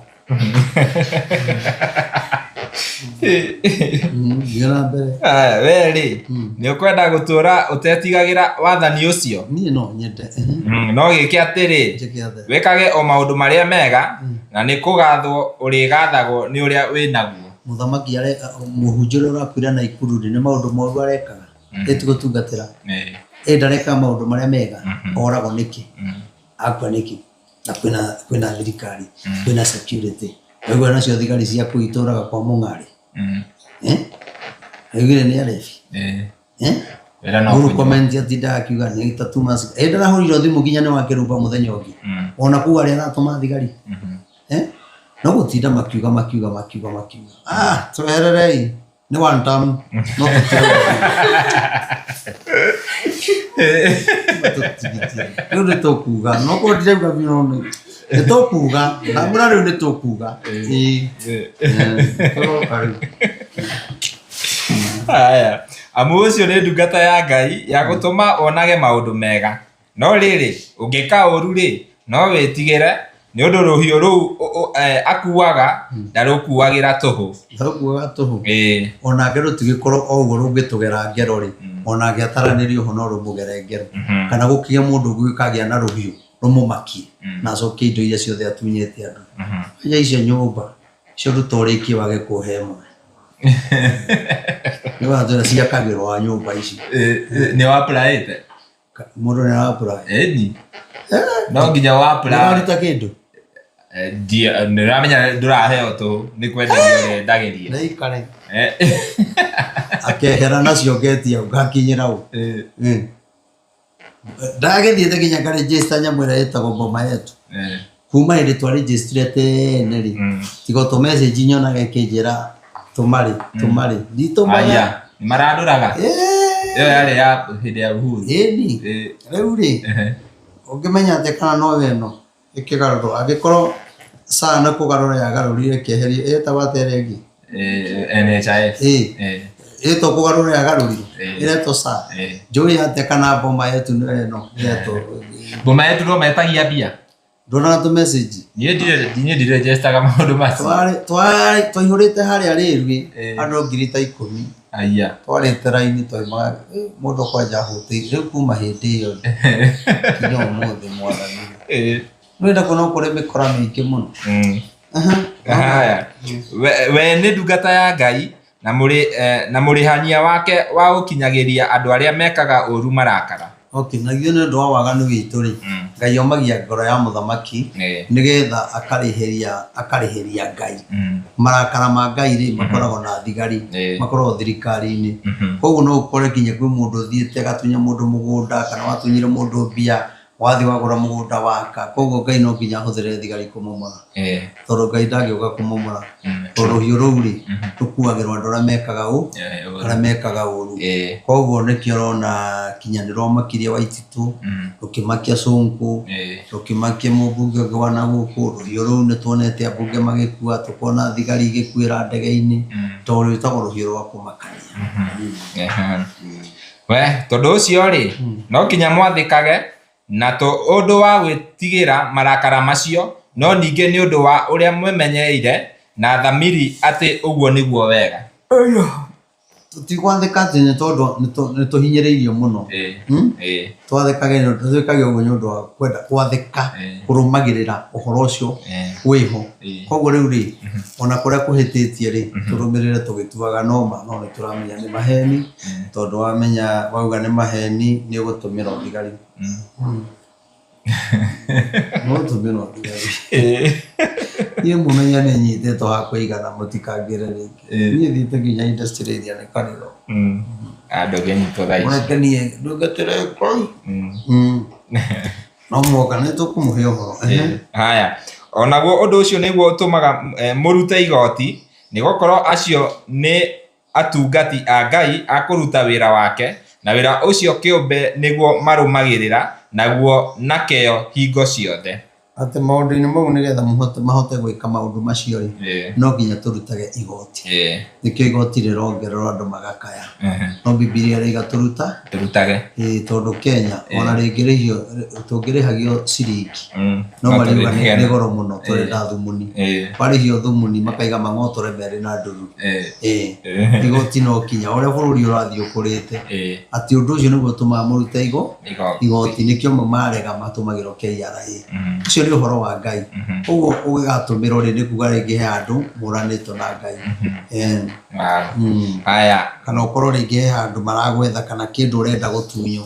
S2: Thiĩ na mbere.
S1: Aya, we rĩ, nĩ ũkwenda gũtũũra ũtetigagĩra wathani ũcio?
S2: Niĩ no nyende.
S1: No gĩke atĩrĩ,
S2: Njĩke atĩa?
S1: wĩkage o maũndũ marĩa mega, na nĩ kũgathwo ũrĩgathagwo nĩ ũrĩa wĩ naguo.
S2: Mũthamaki mũhunjia ũrĩa ũrakuire Naikuru rĩ, nĩ maũndũ moru arekaga? Ĩ ti gũtungatĩra. Ĩ ndarekaga maũndũ marĩa mega? Oragwo nĩkĩ? Akua nĩkĩ? Na kwĩna thirikari, kwĩna security. Waigua nacio thigari cia kũu itũraga kwa Mũng'arĩ? Waiguire nĩ arebi?
S1: Wĩra no
S2: Mũrũ
S1: kũnyua.
S2: comment atindaga akiuga nĩ tatuma. Ĩ ndarahũrirwo thimũ nginya nĩ wa Kĩrumba mũthenya ũngĩ. Ona kũu arĩa aratũma thigari. No gũtinda makiuga makiuga makiuga makiuga. Twehererei. Nĩ one term. No tũtirauga. Rĩu nĩ tũkuga. No korwo ndirauga biũ no nĩ tũkuga. Ndamwĩra rĩu nĩ tũkuga. Ĩĩ. Tũroka rĩu.
S1: Haya. Amu ũcio nĩ ndungata ya Ngai ya gũtũma wonage maũndũ mega. No rĩrĩ, ũngĩka ũũru rĩ, no wĩtigĩre, nĩ ũndũ rũhiũ rũu akuaga ndarũkuagĩra tũhũ.
S2: Ndarũkuaga tũhũ. Onake rũtigĩkorwo o ũguo rũngĩtũgera ngero rĩ, onake ataranĩrio ho no rũmũgere ngero. Kana gũkĩgĩa mũndũ ũngĩ ũkagĩa na rũhiũ rũmũmakie na acokie indo iria ciothe atunyĩte andũ. Anja icio nyũmba icio ruta ũrĩkie wage kũhe ĩmwe. Nĩ watwĩra ciakagĩrwo wa nyũmba ici.
S1: Nĩ wa-apply-ĩte?
S2: Mũndũ nĩ ara-apply.
S1: Ĩni. No nginya wa-apply.
S2: Ũraruta kĩndũ?
S1: Nĩ ũramenya ndũraheo tũhũ, nĩ kwenderio ũrendagĩrio.
S2: Nĩ ikare. Akehera nacio ngetia ngakinyĩra ũ. Ndagĩthiĩte nginya ngarĩnjĩsta nyamũ ĩrĩa ĩtagwo Boma Yetu. Kuma hĩndĩ twarĩnjĩstire tene rĩ, tiga tũ message nyonaga ĩkĩnjĩra tũmarĩ, tũmarĩ. Nditũmaga.
S1: Aya, nĩ marandũraga. Ĩyo yarĩ ya hĩndĩ ya Uhuru.
S2: Ĩni. Rĩu rĩ, ũngĩmenya atĩa kana no ĩno ĩkĩgarũrwo angĩkorwo SHA nĩ kũgarũra yagarũrire ĩkĩeheria ĩtagwo atĩa ĩrĩa ĩngĩ?
S1: NHIF.
S2: Ĩtwo kũgarũra yagarũrire ĩretwo SHA. Njũĩ atĩa kana Boma Yetu nĩyo ĩno ĩretwo?
S1: Boma Yetu no metagia mbia.
S2: Ndonaga tũ message.
S1: Niĩ ndirĩ-register-ga maũndũ macio.
S2: Twaihũrĩte harĩa rĩrĩ andũ ngiri ta 10.
S1: Aya.
S2: Twarĩte raini twaumaga mũndũ kwanja ahũtĩire rĩu kuma hĩndĩ ĩyo nginya ũmũthĩ mwathani. Nĩũrenda kuona kũrĩ mĩkora mĩingĩ mũno.
S1: Haya. We nĩ ndungata ya Ngai na mũrĩhania wake wa gũkinyagĩria andũ arĩa mekaga ũũru marakara.
S2: Okay, na githĩ nĩ ũndũ wa waganu witũ rĩ, Ngai omagia ngoro ya mũthamaki nĩgetha akarĩhĩria Ngai. Marakara ma Ngai rĩ makoragwo na thigari, makoragwo thirikari-inĩ. Koguo no ũkore nginya kwĩ mũndũ ũthiĩte agatunya mũndũ mũgũnda kana watunyire mũndũ mbia, wathiĩ wagũra mũgũnda waka. Koguo Ngai no nginya ahũthĩre thigari kũmomora. Tondũ Ngai ndangĩũka kũmomora. Tondũ rũhiũ rũu rĩ, rũkuagĩrwo andũ arĩa mekaga ũ, arĩa mekaga ũru. Koguo nĩkĩo ũrona kinya nĩ rwamakirie Waititũ, rũkĩmakia Sonko, rũkĩmakia mũmbunge ũngĩ wa na gũkũ. Rũhiũ rũu nĩ tuonete ambunge magĩkua, tũkona thigari igĩkuĩra ndege-inĩ, tondũ rwĩtagwo rũhiũ rwa kũmakania.
S1: We tondũ ũcio rĩ, no nginya mwathĩkage na to ũndũ wa gwĩtigĩra marakara macio, no ningĩ nĩ ũndũ wa ũrĩa mwĩmenyeire na thamiri atĩ ũguo nĩguo wega.
S2: Tũtigwathĩka atĩ nĩ tondũ nĩ tũhinyĩrĩirio mũno. Twathĩkage twĩkage ũguo nĩ ũndũ wa kwenda gwathĩka, kũrũmagĩrĩra ũhoro ũcio wĩho. Koguo rĩu rĩ, ona kũrĩa kũhĩtĩtie rĩ, tũrũmĩrĩre tũgĩtuaga noma, no nĩ tũramenya nĩ maheni, tondũ wamenya wauga nĩ maheni nĩ ũgũtũmĩrwo thigari. No tũmĩrwo thigari. Niĩ mũmenye nĩ nyitĩtwo ha kũigana mũtikangĩre rĩngĩ. Niĩ thiĩte nginya industry ĩrĩa nĩ kanitha.
S1: Ndũngĩnyitwo thaa ici.
S2: Mũreke niĩ ndungatĩre Ngai. No mũoka nĩ tũkũmũhe ũhoro.
S1: Haya, onaguo ũndũ ũcio nĩguo ũtũmaga mũrute igoti, nĩ gũkorwo acio nĩ atungati a Ngai a kũruta wĩra wake, na wĩra ũcio kĩũmbe nĩguo marũmagĩrĩra naguo na kĩyo hingo ciothe.
S2: Atĩ maũndũ-inĩ mau nĩgetha mahote gwĩka maũndũ macio rĩ, no nginya tũrutage igoti. Nĩkĩo igoti rĩrongererwo andũ magakaya. No Bibilia ĩraiga tũruta
S1: tũrutage.
S2: Ĩĩ, tondũ Kenya ona rĩngĩrĩhio tũngĩrĩhagio ciringi no mariuga nĩ goro mũno tũrenda thumuni. Warĩhio thumuni makaiga mang'otore merĩ na nduru. Ĩĩ, igoti no kinya ũrĩa bũrũri ũrathiĩ ũkũrĩte atĩ ũndũ ũcio nĩguo ũtũmaga mũrute igoti nĩkĩo amwe marega matũmagĩrwo KRA. Ũcio nĩ ũhoro wa Ngai. Ũguo ũgĩgatũmĩrwo rĩ nĩ kuga rĩngĩ he handũ mũranĩtwo na Ngai.
S1: Haya.
S2: Kana ũkorwo rĩngĩ he handũ maragwetha kana kĩndũ ũrenda gũtunywo.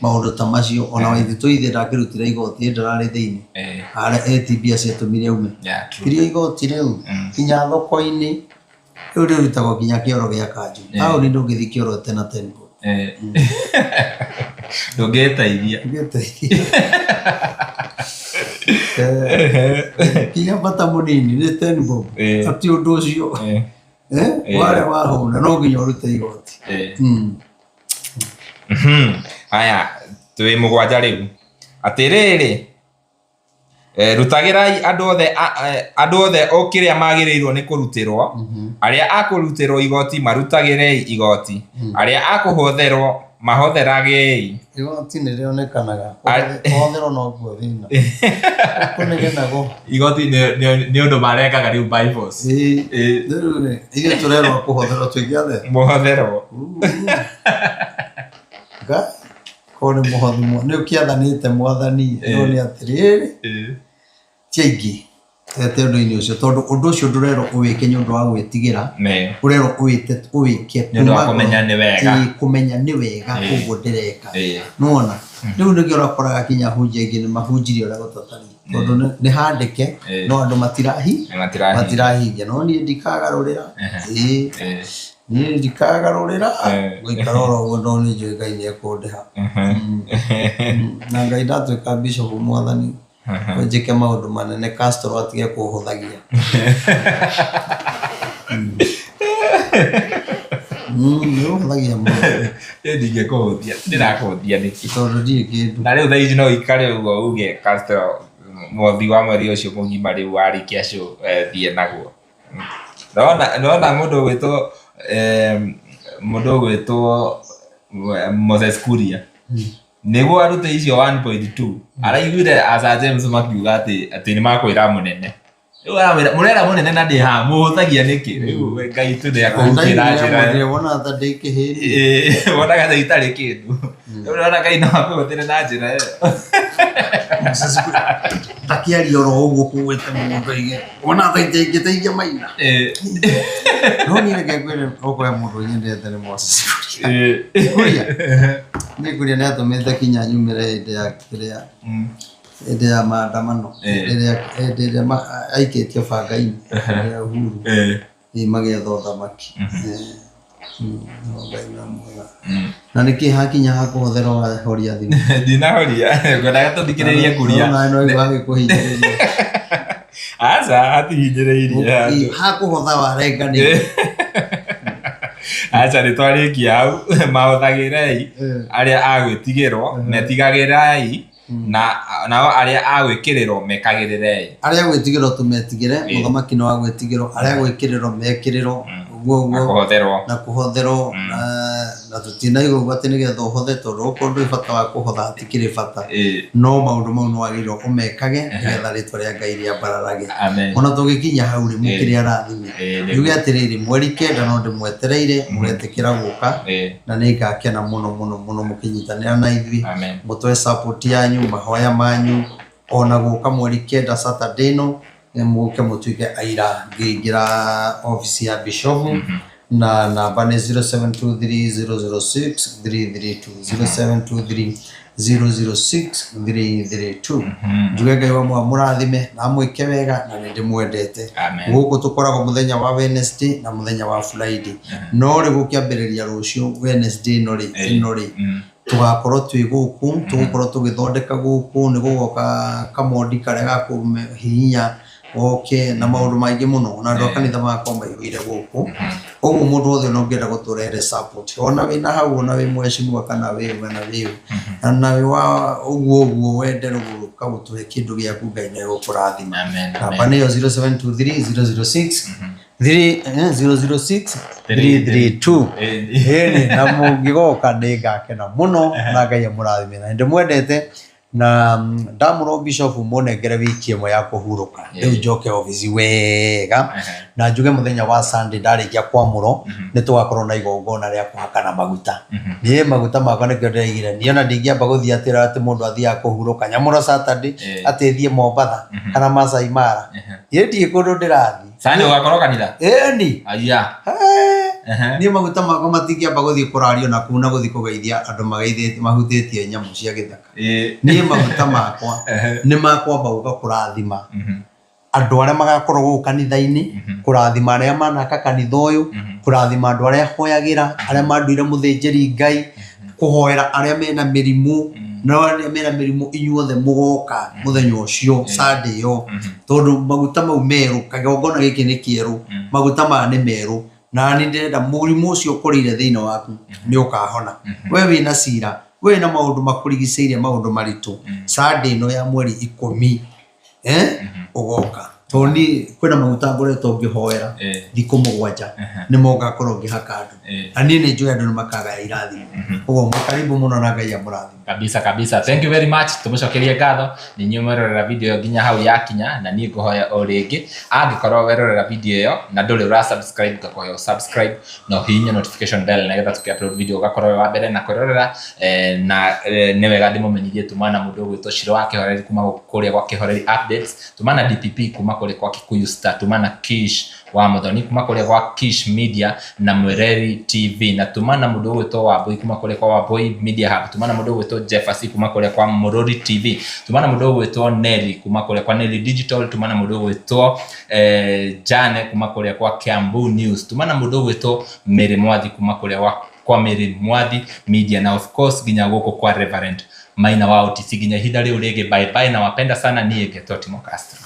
S2: Maũndũ ta macio ona Waititũ ithe ndakĩrutire igoti ĩ ndararĩ thĩinĩ. Harĩa eti mbia ciatũmire aume. Iria igoti rĩu nginya thoko-inĩ rĩu rĩrutagwo nginya kĩoro gĩa kanjũ. Taũni ndũngĩthiĩ kĩoro tena ten bob.
S1: Ndũngĩteithia.
S2: Ndũngĩteithia. Nginya bata mũnini nĩ ten bob. Atĩ ũndũ ũcio warĩa wahũna no nginya ũrute igoti.
S1: Haya, twĩ mũgwanja rĩu. Atĩrĩrĩ, rutagĩrai andũ othe o kĩrĩa magĩrĩirwo nĩ kũrutĩrwo, arĩa a kũrutĩrwo igoti marutagĩrei igoti, arĩa a kũhotherwo mahotheragei.
S2: Igoti nĩ rĩonekanaga, kũhotherwo nokuo thĩna. Kũnegenagwo.
S1: Igoti nĩ ũndũ marengaga rĩu by force.
S2: Rĩu rĩ, ithuĩ tũrerwo kũhotherwo tũingĩathe.
S1: Mũhotherwo.
S2: Ngai, korwo nĩ mũhothi nĩ ũkĩathanĩte mwathani, no nĩ atĩrĩrĩ, ti aingĩ tete ũndũ-inĩ ũcio, tondũ ũndũ ũcio ndũrerwo ũwĩke nĩ ũndũ wa gwĩtigĩra, ũrerwo ũwĩke
S1: Nĩ ũndũ wa kũmenya nĩ wega.
S2: Kũmenya nĩ wega ũguo ndĩreka. Nĩwona? Rĩu nĩkĩo ũrakoraga nginya ahunjia aingĩ nĩ mahunjirie ũrĩa gũtatariĩ, tondũ nĩ handĩke, no andũ matirahingia. No niĩ ndikagarũrĩra. Niĩ ndikagarũrĩra, ngũikara oro ũguo tondũ nĩ njũĩ Ngai nĩ ekũndĩha. Na Ngai ndatuĩka bishop mwathani, njĩke maũndũ manene Castro atige kũhũthagia. Nĩ ũhũthagia mũno.
S1: Niĩ ndingĩkũhũthia, ndĩrakũhũthia nĩkĩ?
S2: Tondũ ndirĩ kĩndũ.
S1: Na rĩu thaa ici no ũikare ũguo uge Castro mũhothi wa mweri ũcio mũgima rĩu warĩkia show thiĩ naguo. Ndona mũndũ ũgwĩtwo mũndũ ũgwĩtwo Moses Kuria nĩguo arute icio 1.2 araiguire Asa James makiuga atĩ atĩ nĩ makwĩra mũnene. Rĩu aramwĩra mũrera mũnene na ndĩ haha mũhũthagia nĩkĩ? Rĩu Ngai tu nĩ akũhutĩra njĩra ĩyo.
S2: Wona ta ndĩ kĩhĩni.
S1: Wonaga ta itarĩ kĩndũ. Rĩu ũrona Ngai no akũhũthĩre na njĩra ĩyo.
S2: Takĩaria oro ũguo kũgwĩte mũndũ aige. Wona ta ingĩteithia Maina. No niĩ reke ngwĩre okorwo he mũndũ nyendete nĩ Moses Kuria. Kuria. Niĩ Kuria nĩ atũmĩte kinya nyumĩre hĩndĩ ya kĩrĩa hĩndĩ ya maandamano hĩndĩ ĩrĩa aikĩtio banga-inĩ hĩndĩ ya Uhuru ĩ magĩetha ũthamaki. No Ngai no mwega. Na nĩkĩ hakinya hakũhũthĩra wahoria thimũ?
S1: Ndinahoria, ngwendaga tũthikĩrĩrie Kuria.
S2: No nawe no igua hagĩkũhinyĩrĩria.
S1: Aca, hatihinyĩrĩirie handũ.
S2: Hakũhotha warenganĩria.
S1: Aca nĩ twarĩkia hau, mahothagĩrei arĩa a gwĩtigĩrwo, metigagĩrai na nao arĩa a gwĩkĩrĩrwo mekagĩrĩrei.
S2: Arĩa a gwĩtigĩrwo tũmetigĩre, mũthamaki nĩ wa gwĩtigĩrwo, arĩa a gwĩkĩrĩrwo mekĩrĩrwo, ũguo ũguo.
S1: Na kũhotherwo.
S2: Na kũhotherwo, Na tũtinaigua ũguo atĩ nĩgetha ũhothe, tondũ okorwo ndũrĩ bata wa kũhotha hatikĩrĩ bata. No maũndũ mau nĩ wagĩrĩirwo ũmekage nĩgetha rĩtwa rĩa Ngai rĩambararage.
S1: Amen.
S2: Ona tũgĩkinya hau rĩ, mũkĩrĩ arathime.
S1: Nĩguo.
S2: Njuge atĩrĩrĩ, mweri 9 no ndĩmwetereire mũgetĩkĩra gũka, na nĩ ngakena mũno mũno mũno mũkĩnyitanĩra na ithuĩ.
S1: Amen.
S2: Mũtwe support yanyu, mahoya manyu, ona gũka mweri 9 Saturday ĩno, nĩ mũke mũtuĩke aira ngĩingĩra obici ya bishop. Na namba nĩ 0723006332, 0723006332. Njuge Ngai wa mũrathime na amwĩke wega, na nĩ ndĩmwendete.
S1: Amen.
S2: Gũkũ tũkoragwo mũthenya wa Wednesday na mũthenya wa Friday, no rĩ gũkĩambĩrĩria rũciũ Wednesday ĩno rĩ, ĩno rĩ, tũgakorwo twĩ gũkũ, tũgũkorwo tũgĩthondeka gũkũ, nĩ gũgoka kamondi karĩa ga kũhihinya goke na maũndũ maingĩ mũno, na andũ a kanitha magakorwo maihũire gũkũ. Ũguo mũndũ wothe ona ũngĩenda gũtũrehere support, ona wĩna hau, ona wĩ mheshimiwa kana wĩ kana wĩ na wĩ wa ũguo ũguo, wende gũka gũtũhe kĩndũ gĩaku, Ngai nĩ egũkũrathima.
S1: Amen.
S2: Namba nĩyo 0723 006 3 006 332. Ĩni, na mũngĩgoka nĩ ngakena mũno, na Ngai amũrathime, na ndĩmwendete. Na ndamũrwo bishop mũnengere wiki ĩmwe ya kũhurũka, rĩu njoke obici wega, na njuge mũthenya wa Sunday ndarĩkia kwamũrwo nĩ tũgakorwo na igongona rĩa kũhakana maguta. Niĩ maguta makwa nĩkĩo ndĩraigire, niĩ ona ndingĩamba gũthiĩ atĩ atĩ mũndũ athiaga kũhurũka nyamũro Saturday, atĩ thiĩ Mombatha kana Masai Mara. Niĩ ndirĩ kũndũ ndĩrathiĩ.
S1: Sunday ũgakorwo kanitha?
S2: Ĩni.
S1: Aya.
S2: Niĩ maguta makwa matingĩamba gũthiĩ kũrario na kũu na gũthiĩ kũgeithia andũ mageithĩtie mahutĩtie nyamũ cia gĩthaka. Niĩ maguta makwa nĩ makwamba gũka kũrathima andũ arĩa magakorwo gũkũ kanitha-inĩ, kũrathima arĩa manaka kanitha ũyũ, kũrathima andũ arĩa hoyagĩra, arĩa manduire mũthĩnjĩri Ngai, kũhoera arĩa mena mĩrimũ, na arĩa mena mĩrimũ. Inyuothe mũgoka mũthenya ũcio Sunday ĩyo, tondũ maguta mau merũ, kagongona gĩkĩ nĩ kĩerũ, maguta maya nĩ merũ, na nĩ ndĩrenda mũrimũ ũcio ũkũrĩire thĩinĩ waku nĩ ũkahona. We wĩna cira, we wĩna maũndũ makũrigicĩirie, maũndũ maritũ, Sunday ĩno ya mweri 10 ũgoka, tondũ niĩ kwĩna maguta ngoretwo ngĩhoera thikũ 7, nĩmo ngakorwo ngĩhaka andũ, na niĩ nĩ njũĩ andũ nĩ makagaya irathimo. Ũguo mwĩ karibu mũno, na Ngai amũrathime.
S1: Kabisa kabisa, thank you very much. Tumucokerie ngatho nĩ inyuĩ mwerorera video ĩyo nginya hau yakinya. Na niĩ ngũhoya o rĩngĩ, angĩkorwo werorera video ĩyo na ndũrĩ ũra subscribe, ngakũhoya ũ subscribe na ũhihinye notification bell, nĩgetha tũkĩ upload video ũgakorwo wĩ wa mbere na kwĩrorera. Na nĩ wega ndĩmũmenyithie tuma na mũndũ ũgwĩtwo Shiro wa Kĩhoreri kuma kũrĩa gwa Kĩhoreri Updates, tuma na DPP kuma kũrĩa kwa Kikuyu Star, tuma na Kish wa Muthoni kuma kũrĩa gwa Kish Media na Mwereri TV, na tuma na mũndũ ũgwĩtwo Wambui kuma kũrĩa kwa Wambui Media Hub, tuma na mũndũ ũgwĩtwo Jeffasi kuma kũrĩa kwa Mũrũri TV, tuma na mũndũ ũgwĩtwo Nelly kuma kũrĩa kwa Nelly Digital, tuma na mũndũ ũgwĩtwo Jane kuma kũrĩa kwa Kiambu News, tuma na mũndũ ũgwĩtwo Mary Mwathi kuma kũrĩa kwa Mary Mwathi Media, na of course nginya gũkũ kwa Reverend Maina wa OTC. Nginya ihinda rĩu rĩngĩ, bye bye, na wapenda sana. Niĩ ngetwo Timo Castro.